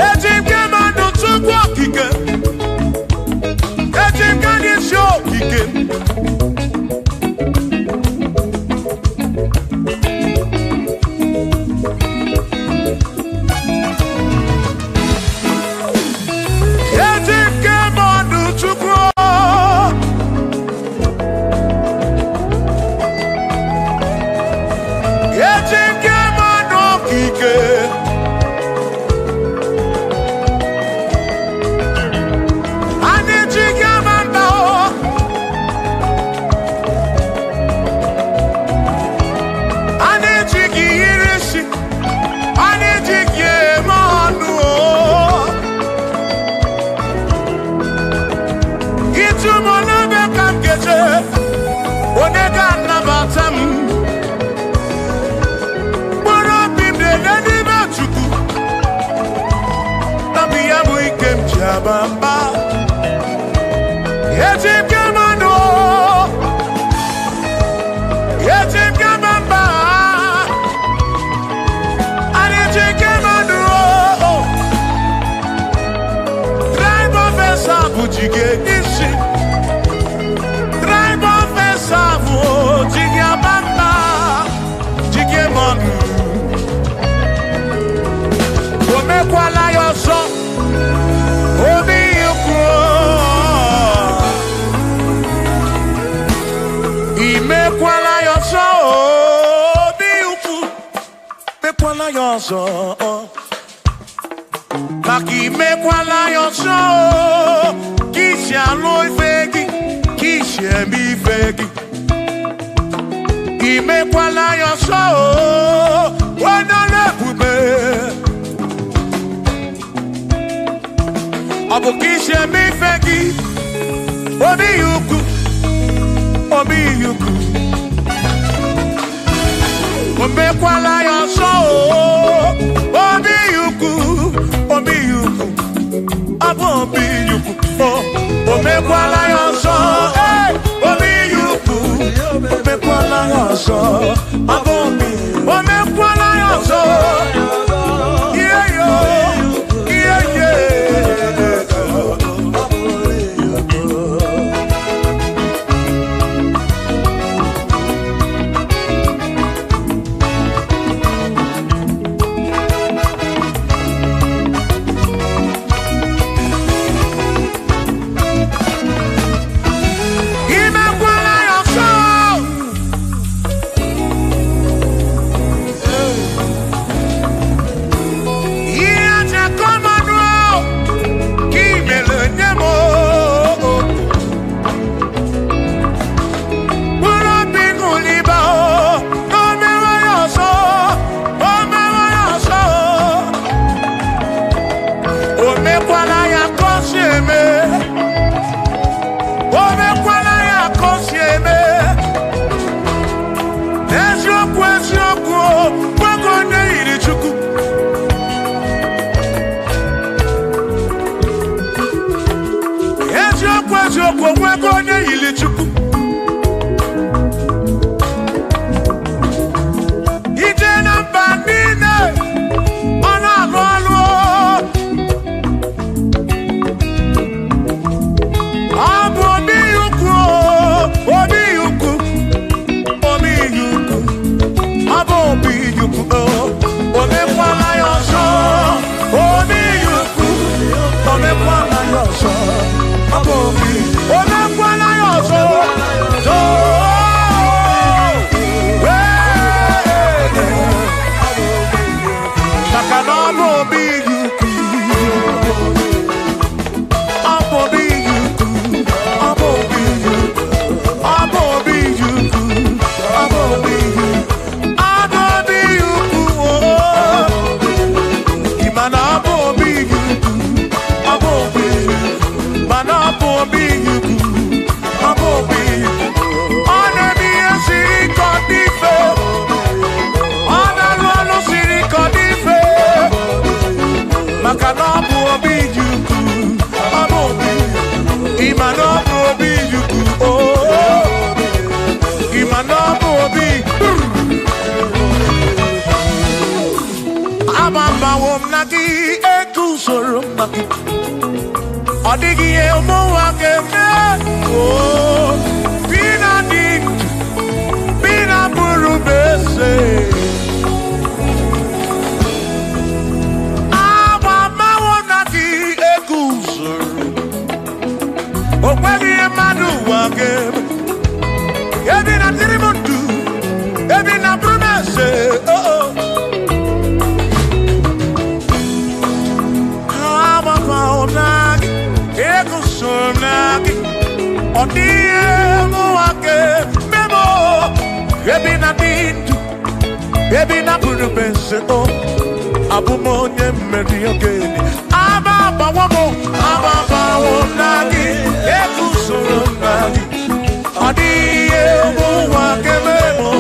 Eji m gị mmadụ tupu okike, eji m gị n'isi okike. Eji m gị mmadụ tupu eji m gị mmadụ okike. A na-eji gị ama mba o. A na-eji gị yiri isi, a na-eji gị eme ọnụ o. Ịtụ m n'ebe ka m ga-eje, onye ga-anabata m. Mkpụrụ obi m na-ele n'ime Chukwu, nabi ya bụ ike m ji aba mba. Eji m gị mmanụ o, eji m gị ama mba. A na-eji gị mmanụ o. Tribe of Esau bụ ji gị isi. Tribe of Esau bụ ji gị aba mba, ji gị mmanụ. O mekwala ya ọzọ, obi ikwu. Imekwala ya ọzọ, obi ukwu. Mekwala ya ọzọ, maka imekwala ya ọzọ, ka isi alụ ife gị, ka isi eme ife gị. Imekwala ya ọzọ, onye ọrụ ebube. Ọ bụ ka isi eme ife gị, obi ukwu, obi ukwu. O mekwala ya ọzọ, obi ukwu, obi ukwu, ọ bụ obi ukwu. O mekwala ya ọzọ, ee, obi ukwu, o mekwala ya ọzọ, ọ bụ obi. O mekwala ya ọzọ, ihe yo, ihe ye. Imekwala ya ọzọ. Agbabawo m na gị, eguzoro m na gị. Ọ dịghị ihe ụmụnwa ga-eme. Oo, bi na dị ndụ, bi na bụrụ m eze. Agbabawo m na gị, eguzoro. O nweghị ihe mmadụ ụwa ga-eme. Ebi na dịrị m ndụ, ebi na bụrụ m eze. Oh, oh. Agbabawo m na gị, eguzoro m na gị. Ọ dịghị ihe mụnwa ga-eme m o. Ebi na dị ndụ, ebi na bụrụ m eze. O, abụ m onye mmeri ogene. Agbabawo m, agbabawo m na gị, eguzoro m na gị. Ọ dịghị ihe mụnwa ga-eme m o.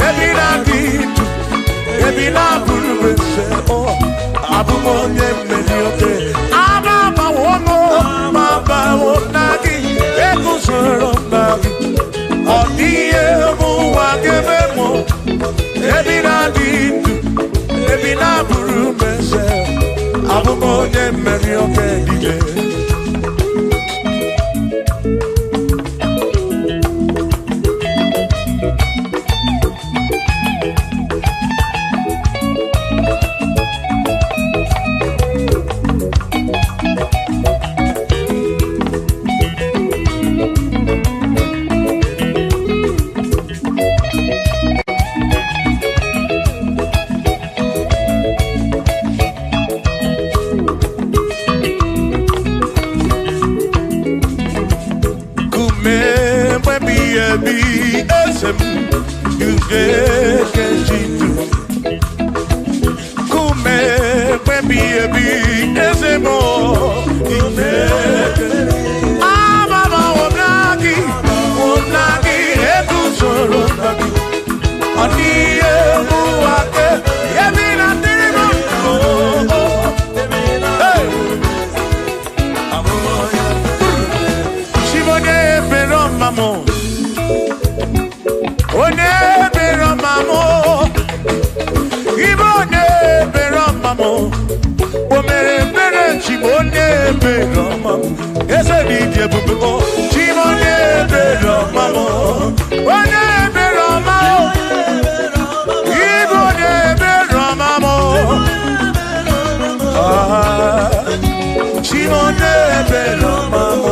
Ebi na dị ndụ, ebi na bụrụ m eze. O, abụ m onye mmeri ogene. Agbabawo m, agbabawo m na gị, eguzoro m na gị. Ọ dịghị ihe mụnwa ga-eme m o. Ebi na dị ndụ, ebi na bụrụ m eze. Abụ m onye mmeri oke dike. Kume mgbe ebi eze m ugekejidu. Kume mgbe ebi eze m igeke. Agbabawo m na gị, m na gị, eguzoro m na gị. Ọ dịghị ihe mụnwa ga- ebi na dịrị m ndụ. Hey! Chibonye ebere ọma m. Onye ebere ọma m. Ibe onye ebere ọma m. O mere ebere Chibu onye ebere ọma m. Eze dị ịdị ebube o. Chibu onye ebere ọma m. Onye ebere ọma m. Ibe onye ebere ọma m. Ah, Chibu onye ebere ọma m.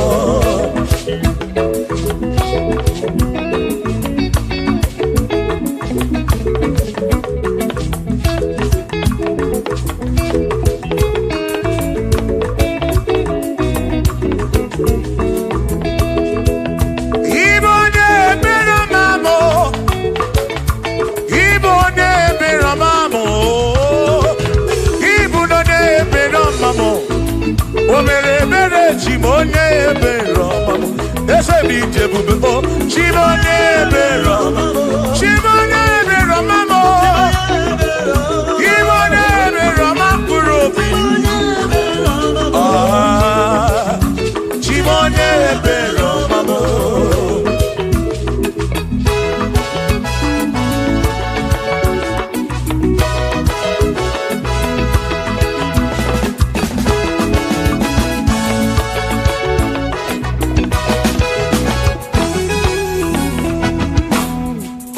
Ibe onye ebere ọma m. Ibe onye ebere ọma m. Ibu onye ebere ọma m. O mere ebere chi m onye ebere ọma m. Eze m ije ebube o. Chi m onye ebere ọma m. Chi m onye ebere ọma m. Ibe onye ebere ọma mkpụrụ obi. Ah, Chi m onye ebere ọma m.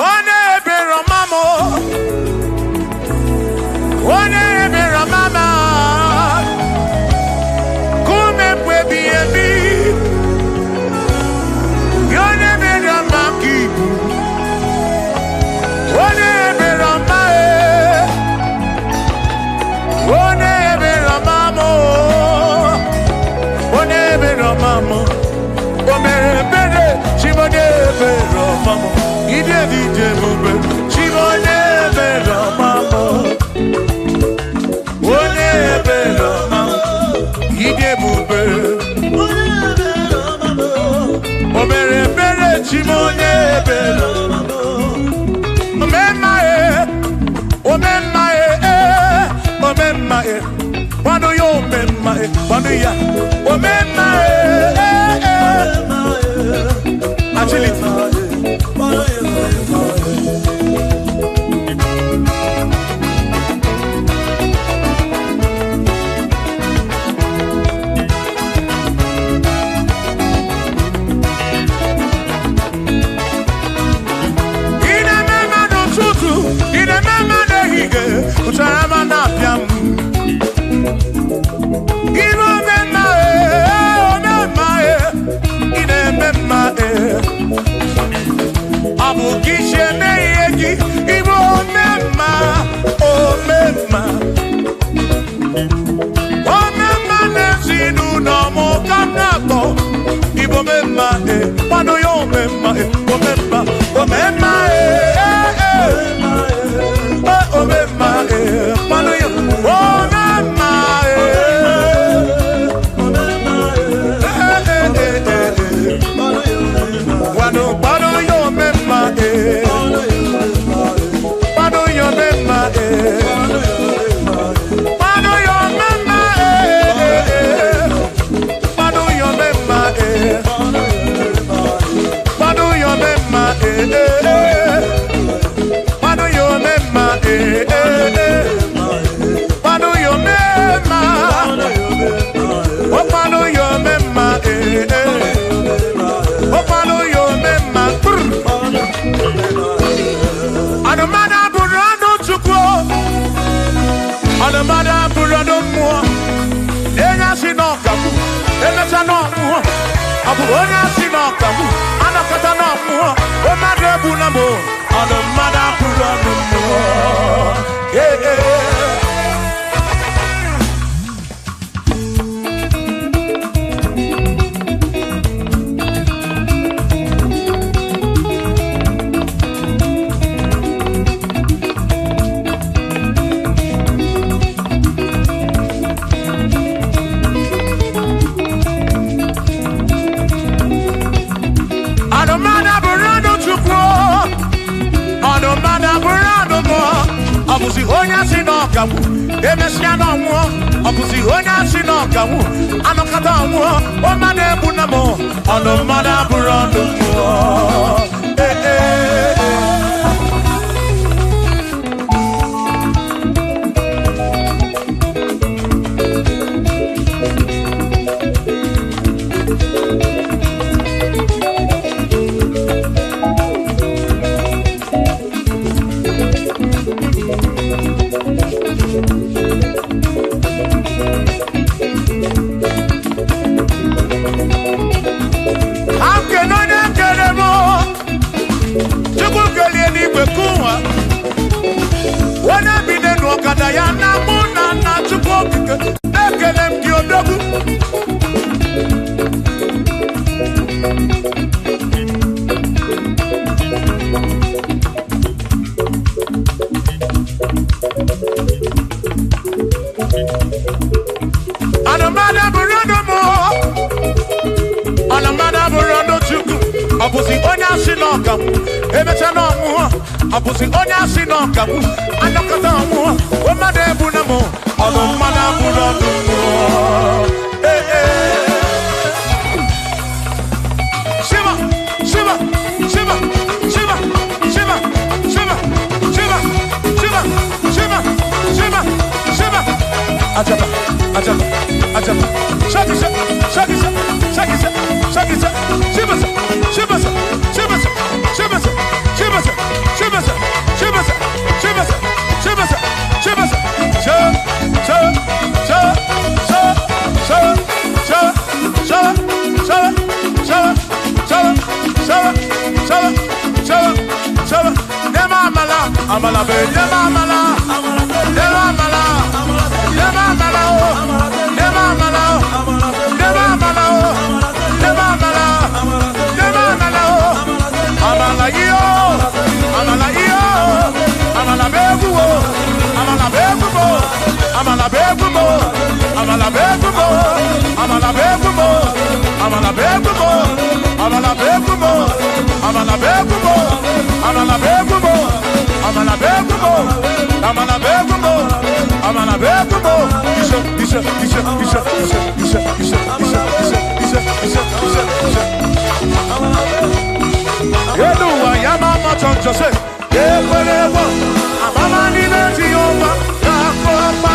Onye ebere ọma m. Onye ebere ọma m. Kume mgbe ebighị ebi. Onye ebere ọma ka ibu. Onye ebere ọma e. Onye ebere ọma m. Onye ebere ọma m. O mere ebere chi m onye ebere ọma m. Ide dị ije ebube chi m onye ebere ọma m. Onye ebere ọma m. Ide ebube. O mere ebere chi m onye ebere ọma m. Omemma e, omemma e, eh, omemma e. Kwado ya omemma e, kwado ya. Omemma e, eh, eh. Agility. Ụtara ma na-apịa m. Ibe omemma ee, omemma ee, ị na-eme mma ee. Ọ bụ gị si eme ihe gị, ịbụ omemma, omemma. Omemma n'ezinụlọ m ka m na-akpọ. Ịbụ omemma ee, kwanụ ya omemma ee, omemma, omemma ee, ee, ee. Ee, omemma ee, kwanụ ya omemma ee. Ee, ee, ee, ee, ee. Kwano, kwano yo mema eh. Kwano yo mema eh. Kwano yo mema eh. Kwano yo mema eh. Kwano yo mema eh. Kwano yo mema eh. Kwano yo mema. Oh, kwano yo mema eh. Oh, kwano yo mema. Brr. Anụmanụ abụrụ anụ Chukwu, anụmanụ abụrụ anụ mmụọ. Onye asị na ọkagbu, emecha na ọmụọ. Ọ bụ onye asị na ọkagbu, anakọta na ọmụọ. Mmadụ egbu na mụ, anụmanụ abụrụ anụ mmụọ. Ee, ee. Anụmanụ abụrụ anụ Chukwu, anụmanụ abụrụ anụ mmụọ. Ọ bụzi onye asị na ọkagbu, emesịa na ọnwụọ. Ọ bụzi onye asị na ọkagbu, anọkọta ọnwụọ. Ọmmadụ egbu na mụ, ọnụmmadụ abụrụ ọnụ mmụọ. Ee, ee, ee. Akene onye kere m, Chukwu kelie n'igwe kụwa. Onye bi n'elu ọkada ya na mụ na nna Chukwu okike, ekele m gị odogwu. Anụmanụ abụrụ ọnụ mụ, anụmanụ abụrụ ọnụ Chukwu. Ọ bụzi onye asị na ọkagbu, emecha na ọnwụọ. Ọ bụzi onye asị na ọkagbu, anọkọta ọnwụọ. Mmadụ egbu na mụ, ọnụ mmadụ abụrụ ọnụ mmụọ. Ee, ee. Shiva, Shiva, Shiva, Shiva, Shiva, Shiva, Shiva, Shiva, Shiva, Shiva, Shiva. Ajaba, ajaba, ajaba. Shaki, shaki, shaki, shaki, shaki, shaki. Shiva, Shiva, Shiva, Shiva, Shiva, Shiva, Shiva, Shiva, Shiva, Shiva. Sha, sha, sha, sha, sha, sha, sha, sha, sha, sha, sha, sha, sha, sha. Nema amala, amala be, nema amala, nema amala, nema amala o, nema amala o, nema amala o, nema amala, nema amala o, amala iyo, amala iyo, amala be guo, amala be guo, amala be guo, amala be guo, amala be guo, amala be guo, amala be guo, amala be guo, amala be guo, amala be guo, amala be guo, amala be guo. Isha, isha, isha, isha, isha, isha, isha, isha, isha, isha, isha, isha, isha. Yeluwa ya mama choncho se, yekwelewa, amama ni leti yoba, kakopa.